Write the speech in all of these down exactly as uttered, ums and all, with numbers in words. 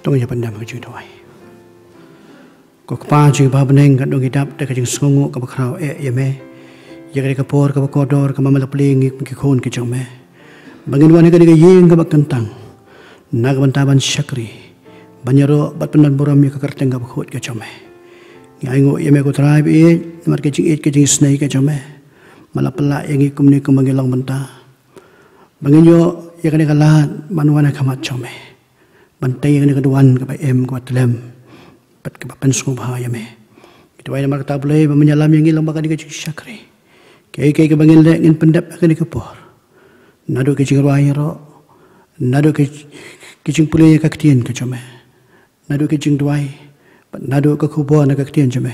To ngin ïa pyndem ha ka jingduwai. Ko Kpa jong ngi ba ha bneng, katno ngi dap da ka jingsngewnguh kaba khraw eh ïa me ïa kane ka por kaba kordor kaba me la plie ïa ngi kum ki khun ki jong me, ba ngin wan ha kane ka ïing kaba kyntang na ka bynta ban shakri, ban ïaroh bad pyndon burom ïa ka kyrteng kaba khuid ka jong me. Ngi ainguh ïa me ko Trai ba ïeit, namar ka jingïeit ka jingisynei ka jong me, me la pyllait ïa ngi kumne kumba ngi long bynta, ba ngin ïoh ïa kane ka lad ban wan ha khmat jong me, ban tei ïa kane ka duwan kaba im, kaba tlem bad kaba pynsngewbha ïa me. Ngi duwai namar kata Blei ba men ïalam ïa ngi lyngba kane ka jingshakri. Kaei kaei kaba ngin leh ngin pyndep ha kane ka por, naduh ka jingrwai ïaroh, naduh ka, ka jingpule ïa ka ktien ka jong me, naduh ka jingduwai, bad naduh ka khubor na ka ktien jong me,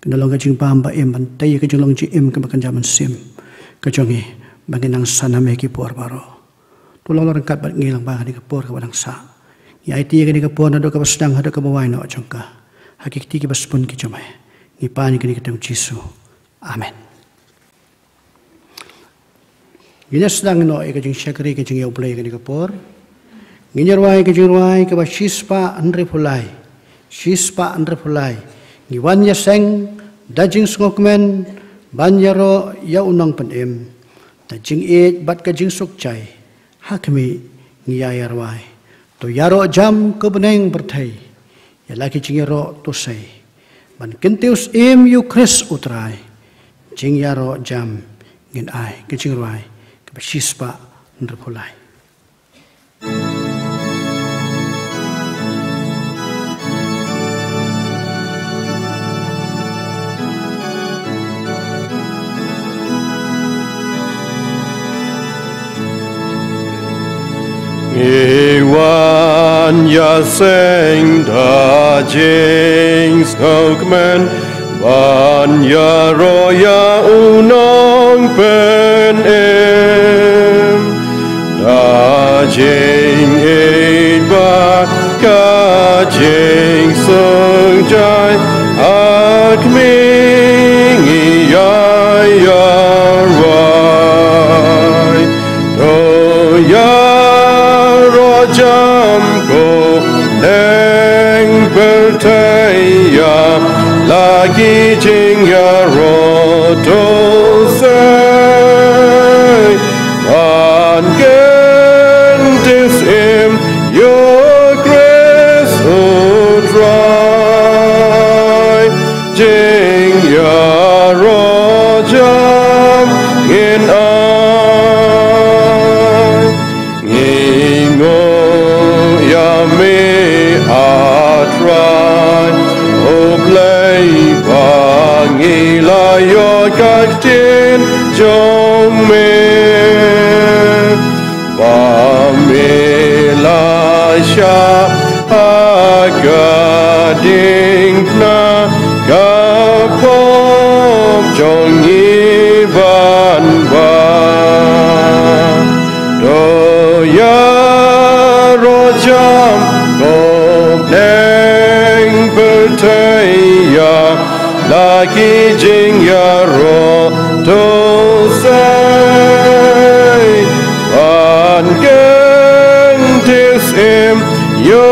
kan long ka jingbam ba im ban tei ïa ka jinglong jingim kaba kynja mynsiem ka jong ngi, ba ngin nang san ha me ki por baroh. To long ryngkat bad ngi lyngba kane ka por kaba dang sah. Ngi aiti ïa kane ka por naduh kaba sdang haduh kaba wai noh jong ka, ha ki kti kiba sbun ki jong me. Ngi pan ïa kane ka kyrteng Jisu. Amen. Ngin ïa sdang noh ïa ka jingshakri, ka jingïaw Blei kane ka por. Ngin ïa rwai ka jingrwai kaba shispah hynriewphew lai. Shispah hynriewphew lai. Ngi wan ïaseng da jingsngewkmen ban ïaroh ïa u nongpynim, da jingïeit bad ka jingsuk jai. Ha khmih, ngi ïa ïa rwai. To ïaroh jam ko bneng pyrthei, ïa la ki jingïaroh to sei, ban kyntiew syiem ïa u Khrist u Trai. Jingïaroh jam ngin ai, ka jingrwai kaba shispah hynriewphew lai. Ngi wan ïaseng da jingsngewkmen, ban ïaroh ïa u nongpynim, da jingïeit bad ka jingsuk jai, ha khmih ngi ïa ïa rwai. To ïaroh jam ko bneng pyrthei, ïa la ki jingïaroh to sei, ban kyntiew syiem ïa u Khrist u Trai. Jingïaroh jam ngin ai. Ngi nguh ïa me, A Trai, U Blei, ba ngi la ïoh ka ktien jong me, ba me la shah ha ka diengphna ka pop jong ngi ban wad. To ïaroh jam ko bneng pyrthei, ïa la ki jingïaroh to sei, ban kyntiew syiem ïa u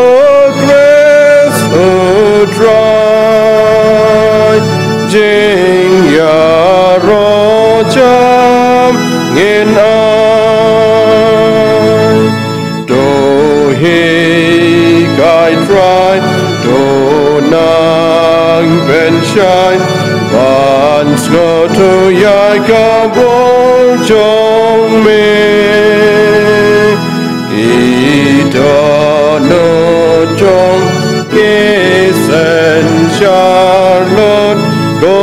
Khrist u Trai. Jingïaroh jam ngin ai. To hikai Trai, to nang pynshai, ban sngewthuh ïa ka bor jong me. Ki dohnud jong ki synshar lut, ko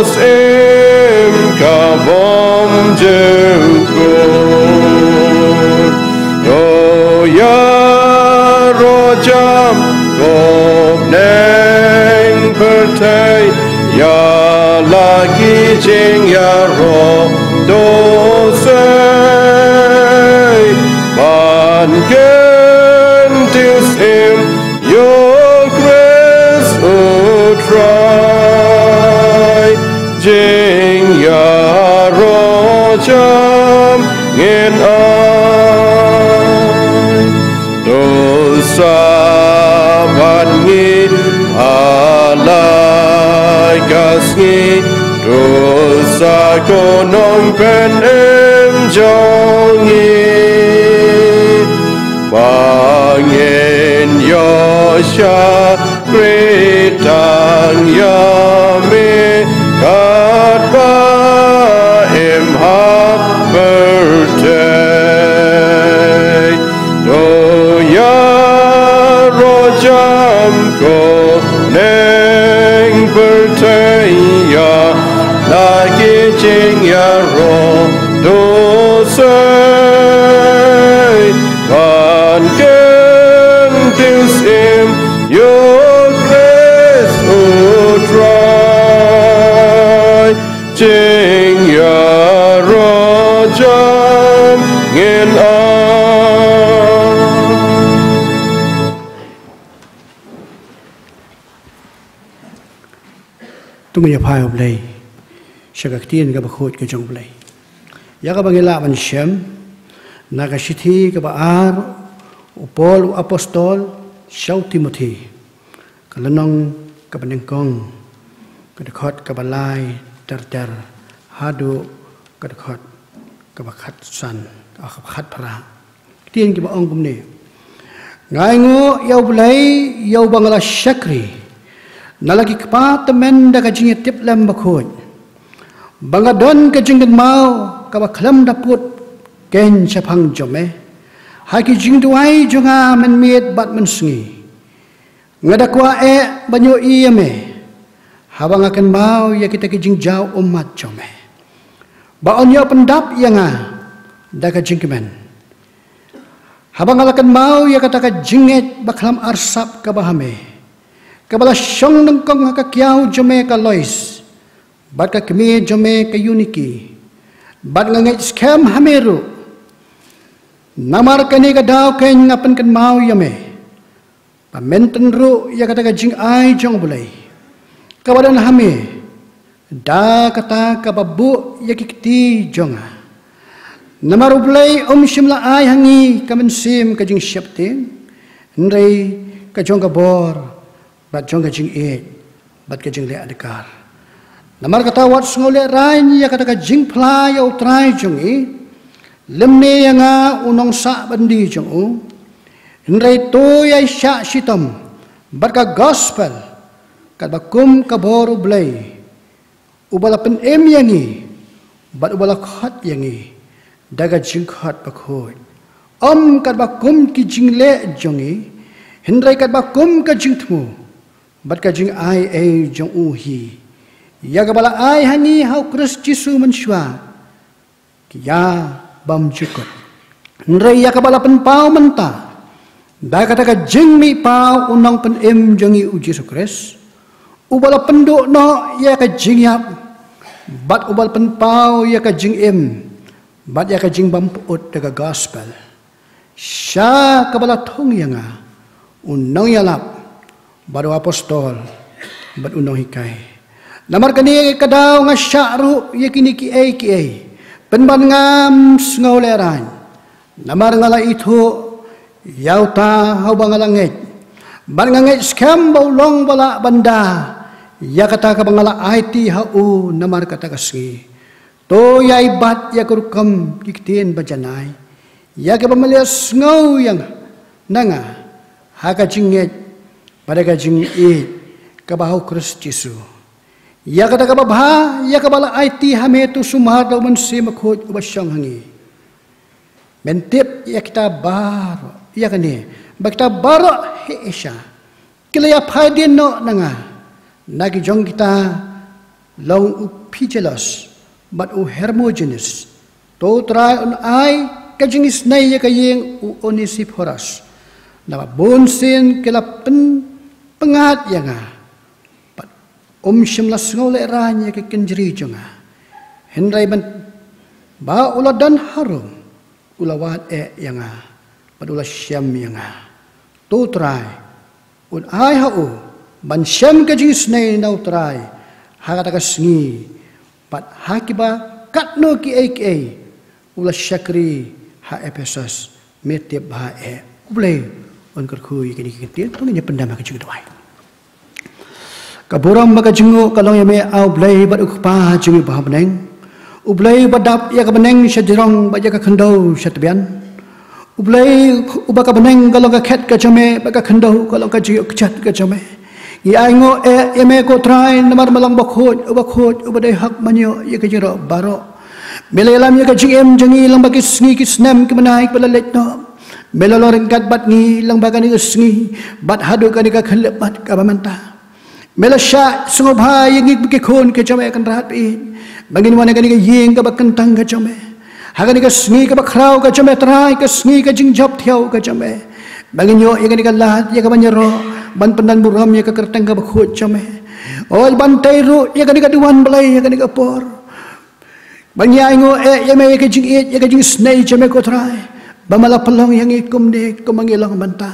Syiem ka bym jukut. To ïaroh jam ko bneng pyrthei, ïa la ki jingïaroh to sei, ban kyntiew syiem ïa u Khrist u Trai. Jingïaroh jam ngin ai. To sah Ruh sa ko nongpynim jong ngi, ba ngin ïoh shakri tang ïa me katba im ha pyrthei. To ïaroh jam ko neng pyrthei ïa la ki jingïaroh to sei ban kem tim sim ïa Khrist u Trai. Jingïaroh jam ngin ai. To ngin ïa phai, U Blei, sha ka ktien kaba khuid ka jong U Blei, ïa kaba ngi lah ban shem na ka shithi kaba ar u Paul u apostol sha u Timothi, ka lynnong kaba nyngkong, ka dkhot kaba lai ter ter haduh ka dkhot kaba khatsan, ah, kaba khatphra. Ktien kiba ong kumne: Nga ainguh ïa U Blei, ïa uba nga la shakri na la ki kpa tymmen da ka jingïatiplem bakhuid, ba nga don ka jingkynmaw kaba khlem da put keiñ shaphang jong me ha ki jingduwai jong nga mynmiet bad mynsngi. Nga da kwah eh ban ïohi ïa me haba nga kynmaw ïa kita ki jingjaw ummat jong me, ba un ïoh pyndap ïa nga da ka jingkmen, haba nga la kynmaw ïa kata ka jingngeit ba khlem arsap kaba ha me, kaba la shong nyngkong ha ka kiaw jong me ka Lois bad ka kmie jong me ka Euniki, bad nga ngeit skhem ha me ruh. Namar kane ka daw keiñ nga pynkynmaw ïa me, ba men tynruh ïa kata ka jingai jong U Blei kaba don ha me da kata kaba buh ïa ki kti jong nga. Namar U Blei um shym la ai ha ngi ka mynsiem ka jingsheptieng, hynrei ka jong ka bor bad jong ka jingïeit bad ka jingleh adkar. Namar kata, wat sngewlehraiñ ïa kata ka jingphla ïa U Trai jong ngi, lymne ïa nga u nongsah byndi jong u, hynrei to ïai shah shitom bad ka gospel, katba kum ka bor U Blei, uba la pynim ïa ngi bad uba la khot ïa ngi da ka jingkhot bakhuid, ym katba kum ki jingleh jong ngi, hynrei katba kum ka jingthmu bad ka jingai ei jong u hi, ïa kaba la ai ha ngi ha U Khrist Jisu mynshuwa, ki ïa bymjukut. Hynrei ïa kaba la pynpaw mynta da kata ka jingmihpaw u Nongpynim jong ngi U Jisu Khrist, uba la pynduh noh ïa ka jingïap bad uba la pynpaw ïa ka jingim bad ïa ka jingbym pyut da ka gospel, sha kaba la thung ïa nga u nongïalap bad u apostol bad u nonghikai. Namar kane ka daw nga shah ruh ïa kine kiei kiei, pynban ngam sngewlehraiñ. Namar nga la ithuh ïa uta ha uba nga la ngeit, bad nga ngeit skhem ba u long ba lah ban da ïa kata kaba nga la aiti ha u namar kata ka sngi. To ïai bat ïa ka rukom ki ktien bajanai, ïa kaba me la sngew ïa nga na nga ha ka jingngeit bad ka jingïeit kaba ha U Khrist Jisu. Ïa kata kaba bha, ïa kaba la aiti ha me, to sumar da U Mynsiem Bakhuid uba shong ha ngi. Men tip ïa kita baroh, ïa kane, ba kita baroh hi Asia ki la ïa phai dien noh na nga. Na ki jong kita long u Phygelus bad u Hermogenes. To U Trai un ai ka jingisynei ïa ka ïing u Onesiphorus, naba bun sien ki la pyn, pyngngad ïa nga, bad um shym la sngewlehraiñ ïa ka kynjri jong nga. Hynrei mynba u la don harum, u la wad eh ïa nga bad u la shem ïa nga. To U Trai un ai ha u ban shem ka jingisynei na U Trai ha kata ka sngi, bad ha kiba katno kiei kiei u la shakri ha Ephesus, me tip bha eh. U Blei un kyrkhu ïa kine ki ktien. To ngin ïa pyndem ha ka jingduwai. Ka burom bad ka jingnguh ka long ïa me, A U Blei bad U Kpa jong ngi uba ha bneng. U Blei uba dap ïa ka bneng sha jrong bad ïa ka khyndew sha tbian. U Blei uba ka bneng ka long ka khet ka jong me bad ka khyndew ka long ka jingïoh kjat ka jong me. Ngi ainguh eh ïa me ko Trai namar me long bakhuid uba khuid uba dei hok ban ïoh ïa ka jingïaroh baroh. Me la ïalam ïa ka jingim jong ngi lyngba ki sngi ki snem ki bnai kiba la leit noh. Me la long ryngkat bad ngi lyngba kane ka sngi bad haduh kane ka khyllipmat kaba mynta. Me la shah sngewbha ïa ngi ki khun ka jong me Kynrad baieit, ba ngin wan ha kane ka ïing kaba kyntang ka jong me, ha kane ka sngi kaba khraw ka jong me Trai, ka sngi ka jingjop thiaw ka jong me, ba ngin ïoh ïa kane ka lad ïa ka ban ïaroh ban pyndonburom ïa ka kyrteng kaba khuid jong me. Oi ban tei ruh ïa kane ka duwan Blei ha kane ka por. Ba ngi ainguh eh ïa me ïa ka jingïeit ïa ka jingisnei jong me ko Trai, ba me la pynlong ïa ngi kumne kumba ngi long mynta.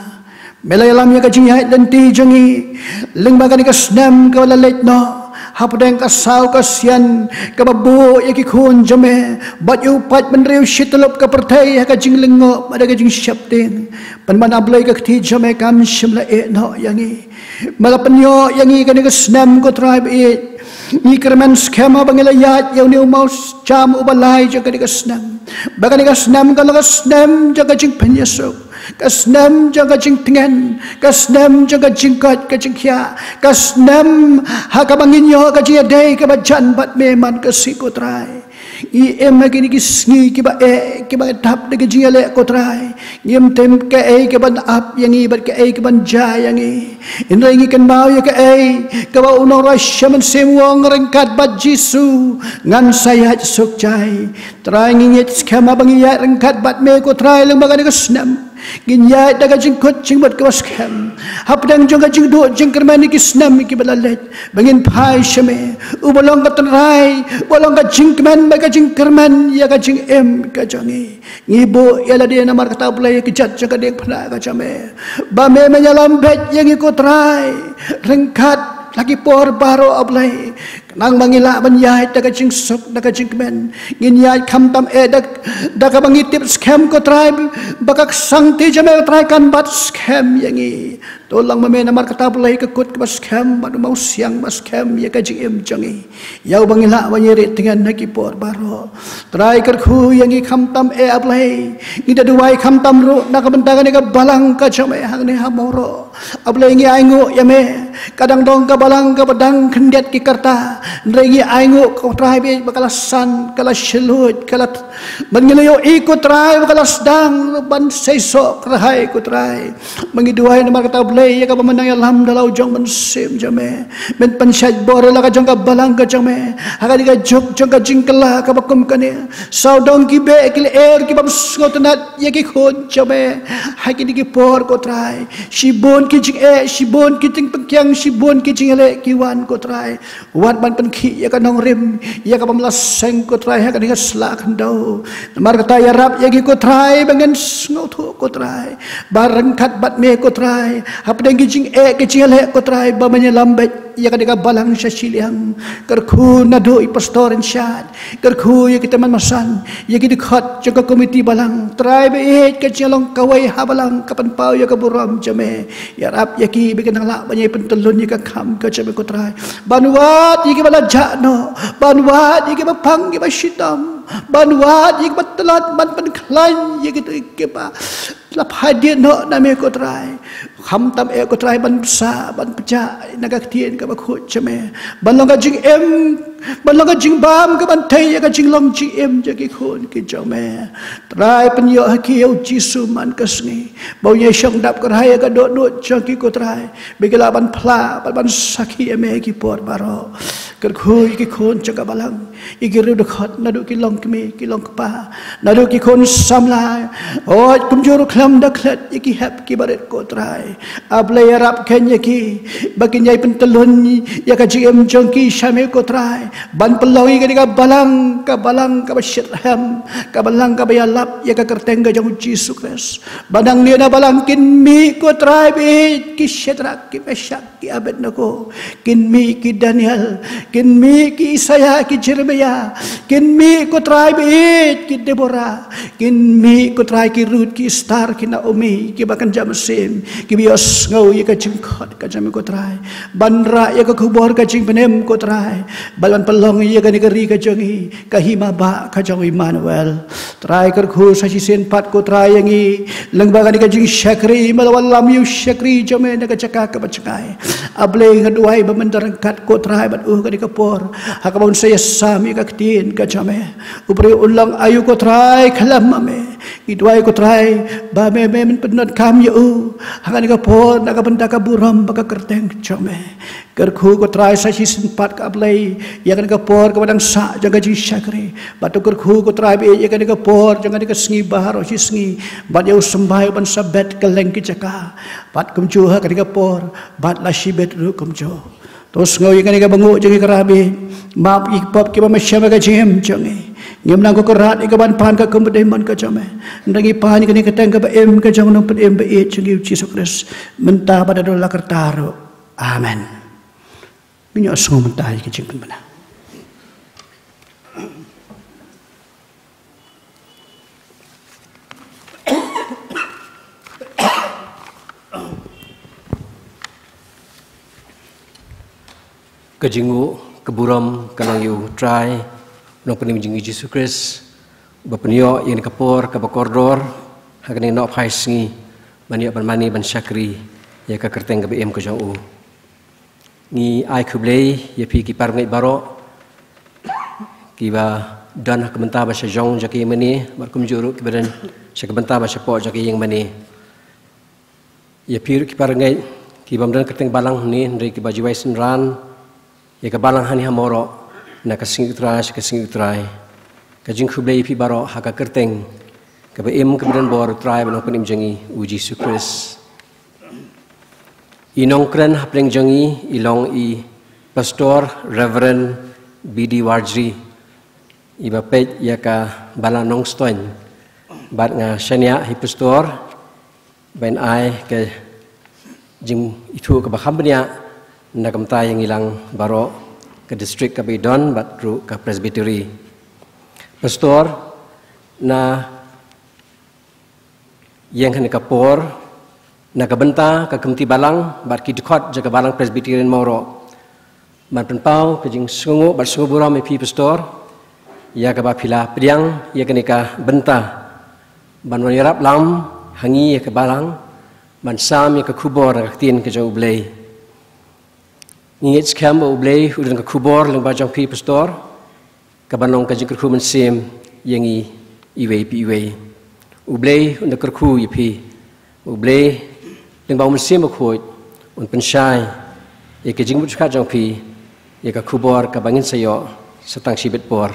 Me la ïalam ïa ka jingïaid lynti jong ngi lyngba kane ka snem kaba la leit noh, hapdeng ka saw ka sian kaba buh ïa ki khun jong me bad ïa u paid bynriew shityllup ka pyrthei ha ka jinglyngngoh bad ka jingsheptieng. Pynban A Blei ka kti jong me kam shym la ïeh noh ïa ngi. Me la pynïoh ïa ngi kane ka snem ko Trai baieit. Ngi kyrmen skhem ba ngi la ïaid ïa une u mawjam uba lai jong kane ka snem, ba kane ka snem ka long ka snem jong ka jingpynïasuk, ka snem jong ka jingtngen, ka snem jong ka jingkoit ka jingkhiah, ka snem ha kaba ngin ïoh ka jingïadei kaba jan bad me man ka sngi ko Trai. Ngi im ha kine ki sngi kiba eh kiba dap da ka jingïaleh ko Trai. Ngim tip kaei kaban ap ïa ngi bad kaei kaban jia ïa ngi. Hynrei ngi kynmaw ïa kaei kaba u nongrwai Mynsiem u ong ryngkat bad Jisu, ngan sa ïaid suk jai. Trai ngi ngeit skhem ba ngi ïaid ryngkat bad me ko Trai lyngba kane ka snem. Ngin ïaid da ka jingkut jingmut kaba skhem hapdeng jong ka jingduh jingkyrmen ïa ki snem kiba la leit. Ba ngin phai sha me uba long ka tynrai, uba long ka jingkmen bad ka jingkyrmen ïa ka jingim ka jong ngi. Ngi buh ïa lade namar kata U Blei ïa ka jait jong ka diengphna ka jong me. Ba me men ïalam beit ïa ngi ko Trai ryngkat ha ki por baroh A Blei. Khnang ba ngi lah ban ïaid da ka jingsuk da ka jingkmen. Ngin ïaid khamtam eh da, da kaba ngi tip skhem ko Trai ba ka ksangti jong me ko Trai kan bat skhem ïa ngi. To long ma me namar kata U Blei ka kut kaba skhem bad u mawsiang ba skhem ïa ka jingim jong ngi. Ïa uba ngi lah ban ïa rieh tngen ha ki por baroh. Trai kyrkhu ïa ngi khamtam eh A Blei. Ngi da duwai khamtam ruh na ka bynta kane ka balang ka jong me hangne ha Mawroh. A Blei ngi ainguh ïa me. Ka dang dong ka balang kaba dang khyndiat ki karta. Hynrei ngi ainguh ko Trai baieit ba ka la san, ka la shluid, ka la, ban ngi la ïohi ko Trai ba ka la sdang ban seisoh kyrhai ko Trai. Ba ngi duwai namar kata U Blei ïa kaba men nang ïalam da la u jong Mynsiem jong me. Men pynshait bor ïa la ka jong ka balang ka jong me ha kane ka juk jong ka jingkylla kaba kum kane. Sawdong ki beh ki lyer ki bym sngewtynnat ïa ki khun jong me ha kine ki por ko Trai. Shibun ki jingeh, shibun ki jingpynkhiang, shibun ki jingïaleh ki wan ko Trai. Wat ban pynkhih ïa ka nongrim ïa ka bym la seng ko Trai ha kane ka sla khyndew. Namar kata ïarap ïa ki ko Trai ba ngin sngewthuh ko Trai ba ryngkat bad me ko Trai hapdeng ki jingeh ki jingïaleh ko Trai ba men ïalam beit ïa kane ka balang sha shiliang. Kyrkhu naduh i pastor in shad, kyrkhu ïa ki tymmen basan, ïa ki dkhot jong ka komiti balang. Trai baieit ka jinglong kawei ha balang ka pynpaw ïa ka burom jong me. Ïarap ïa ki ba kin nang lah ban ïai pyntyllun ïa ka kam ka jong me ko Trai. Ban wad ïa kiba la jah noh, ban wad ïa kiba pang kiba shitom, ban wad ïa kiba tlot, ban pynkhlaiñ ïa kito kiba la phai dien noh na me ko Trai. Khamtam eh ko Trai ban bsa ban pjah na ka ktien kaba khuid jong me. Ban long ka jingim, ban long ka jingbam kaban tei ïa ka jinglong jingim jong ki khun ki jong me. Trai pynïoh ha ki ïa u Jisu man ka sngi. Ba un ïai shong dap kyrhai ïa ka dohnud jong ki ko Trai. Ba ki lah ban phla, ban, ban sakhi ïa me ha ki por baroh. Kyrkhu ïa ki khun jong ka balang. Ïa ki riew dkhot naduh ki long kmie, ki long kpa. Naduh ki khun samla. Oi kumjuh ruh khlem da klet ïa ki hep ki barit ko Trai. A Blei ïarap khein ïa ki. Ba kin ïai pyntyllun ïa ka jingim jong ki sha me ko Trai. Ban pynlong ïa kane ka balang, ka balang kaba shitrhem, ka balang kaba ïalap ïa ka kyrteng ka jong u Jisu Khrist. Ba nangne na balang kin mih ko Trai bad ki Shadrak, ki Meshak, ki Abednego. Kin mih ki Daniel, kin mih ki Isaiah, ki Jeremiah. Kin mih ko Trai bad ki Deborah. Kin mih ko Trai ki Ruth, ki Esther, ki Naomi, kiba kynja mynsiem, kiba ïohsngew ïa ka jingkhot ka jong me ko Trai. Ban rah ïa ka khubor ka jingpynim ko Trai. Ban pynlong ïa kane ka ri ka jong ngi ka hima ba ka jong u Immanuel. Trai kyrkhu sa shisien pat ko Trai ïa ngi. Lyngba kane ka jingshakri, me la wallam ïa u shakri jong me na ka jaka kaba jngai. A Blei nga duwai ba men da ryngkat ko Trai bad u ha kane ka por. Ha kaba un sa ïasam ïa ka ktien ka jong me. U briew un long aïu ko Trai khlem ma me. Ngi duwai ko Trai ba me, me men pyndonkam ïa u ha kane ka por na ka bynta ka burom bad ka kyrteng jong me. Kyrkhu ko Trai sa shisien pat ko Blei ïa kane ka por kaba dang sah jong ka jingshakri. Bad to kyrkhu ko Trai bad ïa kane ka por jong kane ka sngi baroh shi sngi. Bad ïa u symbai ban sa bet kylleng ki jaka. Bad kumjuh ha kane ka por bad la shibit ruh kumjuh. To sngew ïa kane kaba nguh jong ngi ko Trai bad map ïa ki pop kiba mynsiem ha ka jingim jong ngi. Ngim nang ko Kynrad ïa ka ban pan ka kum ba dei mon ka jong me. Hynrei ngi pan ïa kane ka kyrteng kaba im ka jong u Nongpynim ba ïeit jong ngi u Jisu Khrist. Mynta bad haduh la karta ruh. Amen. Ngin ïohsngew mynta ïa ka jingpynbna. Ka jingnguh, ka burom, ka long ïa u Trai, u Nongpynim jong ngi Jisu Khrist, ba pynïoh ïa kane ka por kaba kordor ha kane ka nohphai sngi, ban ïoh ban mane ban shakri ïa ka kyrteng kaba im ka jong u. Ngi ai khublei ïa phi ki parangeit baroh kiba don ha ka bynta ba sha jong jong ka ïing mane, bad kumjuh ruh kiba don sha ka bynta ba shapoh jong ka ïing mane. Ïa phi ruh ki parangeit kibym don kyrteng balang hangne hynrei kiba ju wai synran ïa ka balang hangne ha Mawroh, na ka sngi U Trai sha ka sngi U Trai. Ka jingkhublei ïa phi baroh ha ka kyrteng kaba im kaba don bor U Trai bad Nongpynim jong ngi u Jisu Khrist. I nongkren hapdeng jong ngi i long i Pastor Reverend B D Warjri, iba peit ïa ka balang Nongstoiñ. Bad nga shaniah hi Pastor ban ai ka jingithuh kaba kham bniah na ka bynta ïa ngi lang baroh, ka district kaba i don bad ruh ka Presbytery. Pastor, na ïeng ha kane ka por na ka bynta ka Committee Balang bad ki dkhot jong ka Balang Presbyterian Mawroh, ban pynpaw ka jingsngewnguh bad sngewburom ïa phi Pastor, ïa kaba phi la pdiang ïa kane ka bynta ban wan ïarap lang ha ngi ïa ka balang, ban sam ïa ka khubor na ka ktien ka jong U Blei. Ngi ngeit skhem ba U Blei u don ka khubor lyngba jong phi Pastor, kaban long ka jingkyrkhu mynsiem ïa ngi iwei pa iwei. U Blei un da kyrkhu ïa phi. U Blei lyngba U Mynsiem Bakhuid un pynshai ïa ka jingmut jingpyrkhat jong phi ïa ka khubor kaba ngin sa ïoh sa tang shibit por.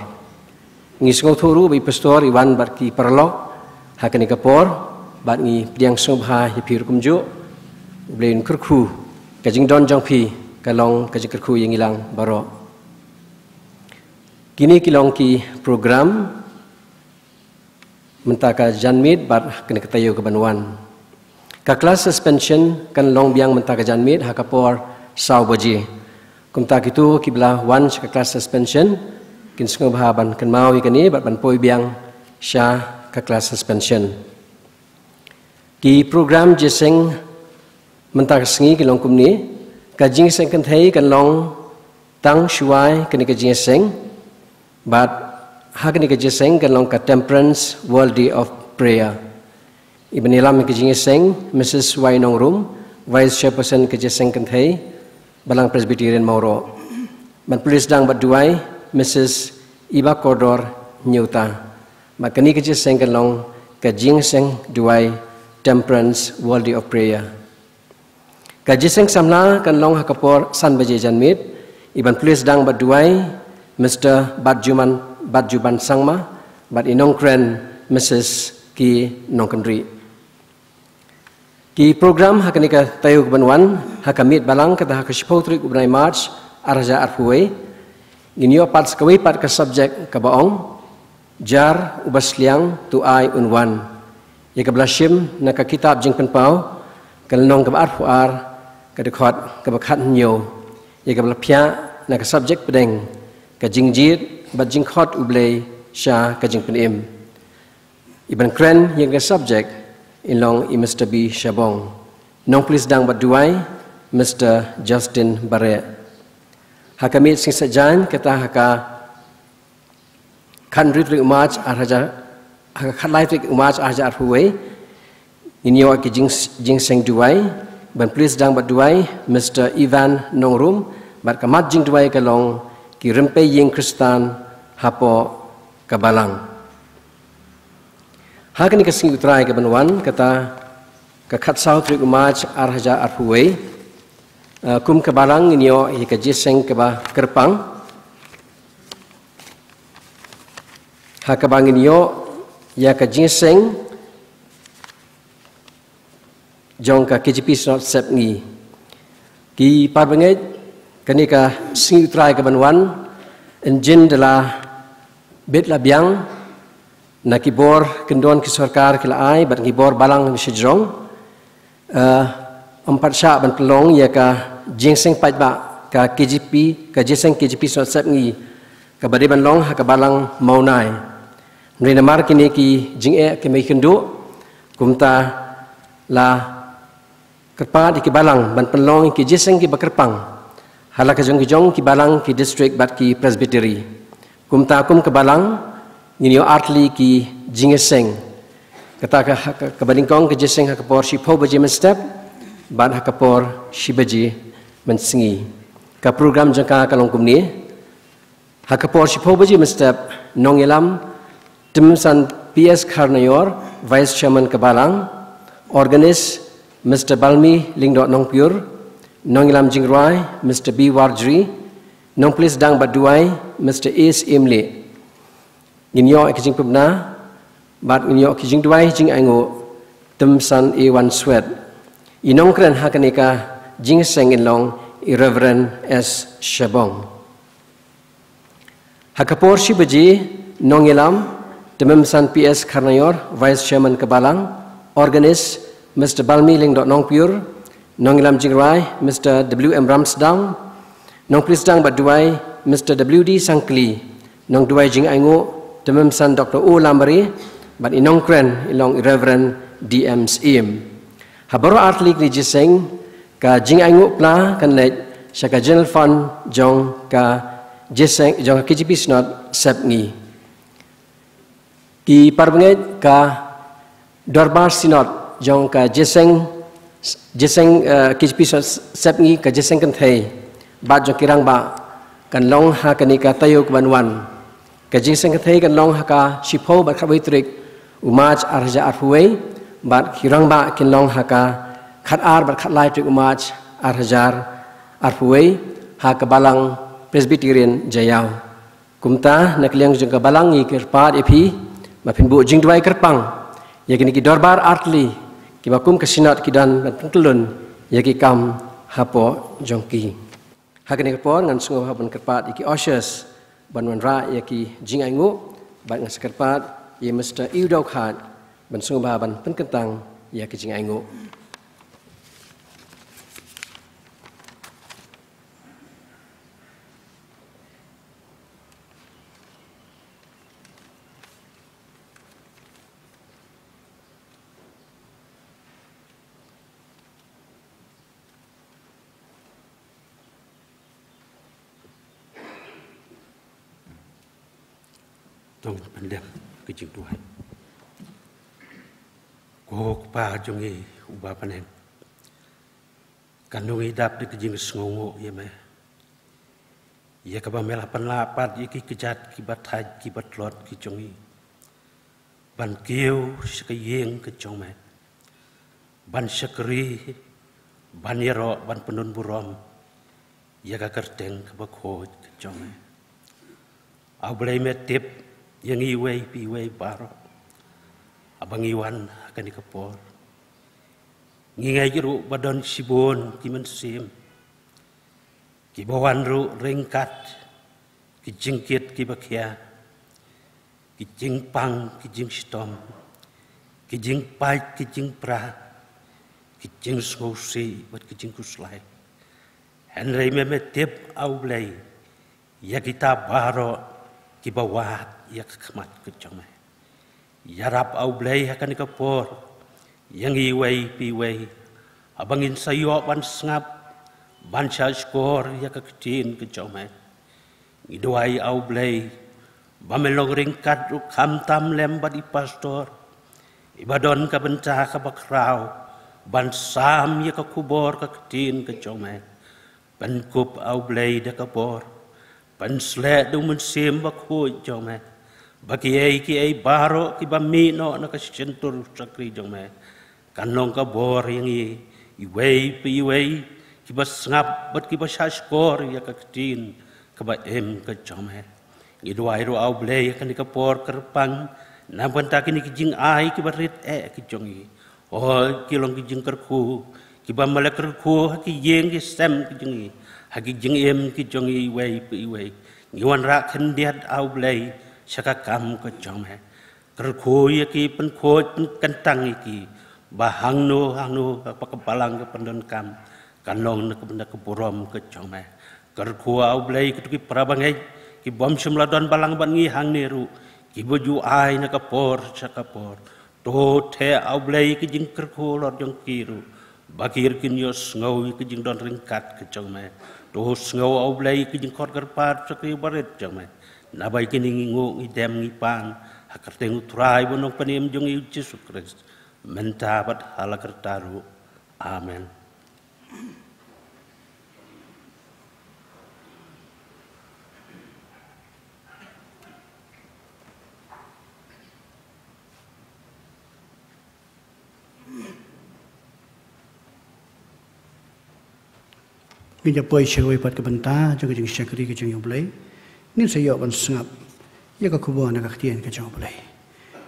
Ngi sngewthuh ruh ba i Pastor i wan bad ki paralok ha kane ka por, bad ngi pdiang sngewbha ïa phi ruh kumjuh. U Blei un kyrkhu, ka jingdon jong phi ka long ka jingkyrkhu ïa ngi lang baroh. Kine ki long ki program mynta ka janmiet bad kane ka taïew kaban wan. Ka class suspension kan long biang mynta ka janmiet ha ka por saw baje. Kumta kito kiba la wan sha ka class suspension kin sngewbha ban kynmaw ïa kane bad ban poi biang sha ka class suspension. Ki program jingïaseng mynta ka sngi ki long kumne: ka jingïaseng kynthei kan long tang shuwa kane ka jingïaseng, bad ha kane ka jingïaseng kan long ka Temperance World Day of Prayer. Iban ïalam ïa ka jingïaseng Missus Wainong Rum, Vice Chairperson ka jingïaseng kynthei Balang Presbyterian Mawroh. Ban pule sdang bad duwai Missus Iba Kordor Nyuta. Bad kane ka jingïaseng kan long ka jingïaseng duwai Temperance World Day of Prayer. Ka jingïaseng samla kan long ha ka por san baje janmiet, iban pule sdang bad duwai Mister Batjuman, Batjuban Sangma, bad i nongkren Missus Ki Nongkynrih. Ki program ha kane ka taïew kaban wan, ha ka miet balang kata ha ka shiphew tarik u bnai March, ar hajar arphew wei. Ngin ïoh pat sa kawei pat ka subject kaba ong, Jar uba sliang to ai un wan, ïa kaba la shim na ka kitab Jingpynpaw, ka lynnong kaba arphew ar, ka dkhot kaba khathynñiew, ïa kaba la phiah na ka subject pdeng, Ka jingjied bad jingkhot U Blei sha ka jingpynim. Iban kren ïa ka subject in long i Mister B Shabong. Nongplie sdang bad duwai, Mister Justin Bareh. Ha ka miet sngi Saitjaiñ, kata ha ka khathynriew tarik u March ar hajar, ha ka khatlai tarik u March ar hajar arphew wei, ngin ïoh ki jing, jingseng duwai, ban plie sdang bad duwai, Mister Ivan Nongrum, bad ka mat jingduwai ka long, Ki rympei ïing Khristan hapoh ka balang. Ha kane ka sngi U Trai kaban wan, kata ka khatsaw tarik u March ar hajar arphew wei, eh, kum ka balang ngin ïoh ïa ka jingïaseng kaba kyrpang, ha kaba ngin ïoh ïa ka jingïaseng jong ka K J P Synod Sepngi. Ki parabangeit, kane ka sngi U Trai kaban wan, ynjin da la bit la biang na ki bor kyndon ki sorkar ki la ai, bad ki bor balang ki shajrong, eh, ym pat shah ban pynlong ïa ka jingïaseng paidbah ka K J P, ka jingïaseng K J P Synod Sepngi, kaba dei ban long ha ka balang Mawnai. Hynrei namar kine ki jingeh ki mei kynduh, kumta la kyrpad ïa ki balang ban pynlong ïa ki jingïaseng kiba kyrpang ha la ka jong ki jong ki balang, ki district bad ki presbytery. Kumta kum ka balang ngin ïoh artylli ki jingïaseng. Kata ka, ka, kaba nyngkong ka jingïaseng ha ka por shiphew baje mynstep bad ha ka por shi baje mynsngi. Ka program jong ka ka long kumne. Ha ka por shiphew baje mynstep, nongïalam Tymmensan P S Kharnaior, Vice Chairman ka balang, organist Mister Balmi Lyngdoh Nongpyiur, nongïalam jingrwai Mister B Warjri, nongplie sdang bad duwai Mister A Syiemlieh. Ngin ïoh ïa ka jingpynbna bad ngin ïoh ïa ka jingduwai jingainguh Tymmensan A Wanswet. I nongkren ha kane ka jingïaseng in long i Reverend S Shabong. Ha ka por shi baje, nongïalam Tymmensan P S Kharnaior, Vice Chairman ka balang, organist Mister Balmi Lyngdoh Nongpyiur, nongïalam jingrwai Mister W M Ramsdang, nongplie sdang bad duwai Mister W D Sangkli, nongduwai jingainguh Tymmensan Doctor O Lamare, bad i nongkren in long i Reverend D M Syiem. Ha baroh artylli ki jingïaseng, ka jingainguh pla kan leit sha ka General Fund jong ka jingïaseng, jong ka K J P Synod Sepngi. Ki parabangeit, ka Dorbar Synod jong ka jingïaseng, jingïaseng, eh, K J P Synod Sepngi, ka jingïaseng kynthei bad jong ki rangbah kan long ha kane ka taïew kaban wan. Ka jingïaseng kynthei kan long ha ka shiphew bad khatwei tarik u March ar hajar arphew wei, bad ki rangbah kin long ha ka khatar bad khatlai tarik u March ar hajar arphew wei, ha ka balang Presbyterian Jaïaw. Kumta, na ka liang jong ka balang ngi kyrpad ïa phi ba phin buh jingduwai kyrpang ïa kine ki dorbar artylli kiba kum ka Synod ki don ban pynkyllon ïa ki kam hapoh jong ki. Ha kane ka por ngan sngewbha ban kyrpad ïa ki ushers ban wanrah ïa ki jingainguh, bad ngan sa kyrpad ïa Mister Iwdaw Khat ban sngewbha ban pynkyntang ïa ki jingainguh. To ngin pyndem ka jingduwai. Ko Kpa jong ngi uba ha bneng, kano ngi dap da ka jingsngewnguh ïa me, ïa kaba me la pynlah pat ïa ki kjat kiba thait kiba tlot ki jong ngi ban kiew sha ka ïing ka jong me, ban shakri, ban ïaroh, ban pyndon burom ïa ka kyrteng kaba khuid ka jong me. A Blei, me tip ïa ngi iwei pa iwei baroh haba ngi wan ha kane ka por. Ngi ngeit ruh ba don shibun ki mynsiem kiba wan ruh ryngkat ki jingkit kiba khia, ki jingpang, ki jingshitom, ki jingpait, ki jingpra, ki jingsngewsih bad ki jingkhuslai. Hynrei me me tip, A U Blei, ïa kita baroh kiba wad ïa ka khmat ka jong me. Ïarap, A U Blei, ha kane ka por ïa ngi iwei pa iwei, haba ngin sa ïoh ban sngap, ban shahshkor ïa ka ktien ka jong me. Ngi duwai, A U Blei, ba men long ryngkat ruh khamtam lem bad i pastor, iba don ka bynta kaba khraw ban sam ïa ka khubor ka ktien ka jong me. Pynkup, A U Blei, da ka bor. Pynsleh da U Mynsiem Bakhuid jong me, ba kiei kiei baroh kiba mih noh na ka shyntur shakri jong me, kan long ka bor ïa ngi iwei pa iwei kiba sngap bad kiba shahshkor ïa ka ktien kaba im ka jong me. Ngi duwai ruh, A U Blei, ha kane ka por kyrpang, na bynta kine ki jingai kiba rit eh ki jong ngi. Hooid, ki long ki jingkyrkhu kiba me la kyrkhu ha ki ïing ki sem ki jong ngi, ha ki jingim ki jong ngi iwei pa iwei. Ngi wanrah khyndiat, A U Blei, sha ka kam ka jong me. Kyrkhu ïa ki, pynkhuid pynkyntang ïa ki, ba hangno hangno kaba ka balang ka pyndonkam, kan long na ka bynta ka burom ka jong me. Kyrkhu, A U Blei, kito ki para bangeit kibym shym la don balang bad ngi hangne ruh, kiba ju ai na ka por sha ka por. To theh, A U Blei, ki jingkyrkhu halor jong ki ruh, ba ki ruh kin ïohsngew ïa ki jingdon ryngkat ka jong me. To sngew, A U Blei, ki jingkhot kyrpad shakri barit jong me. Naba ïa kine ngi nguh, ngi dem, ngi pan ha ka kyrteng U Trai bad U Nongpynim jong ngi, U Jisu Khrist, mynta bad ha la karta ruh. Amen. Ngin ïa poi sha kawei pat ka bynta jong ka jingshakri ka jong U Blei. Ngin sa ïoh ban sngap ïa ka khubor na ka ktien ka jong U Blei.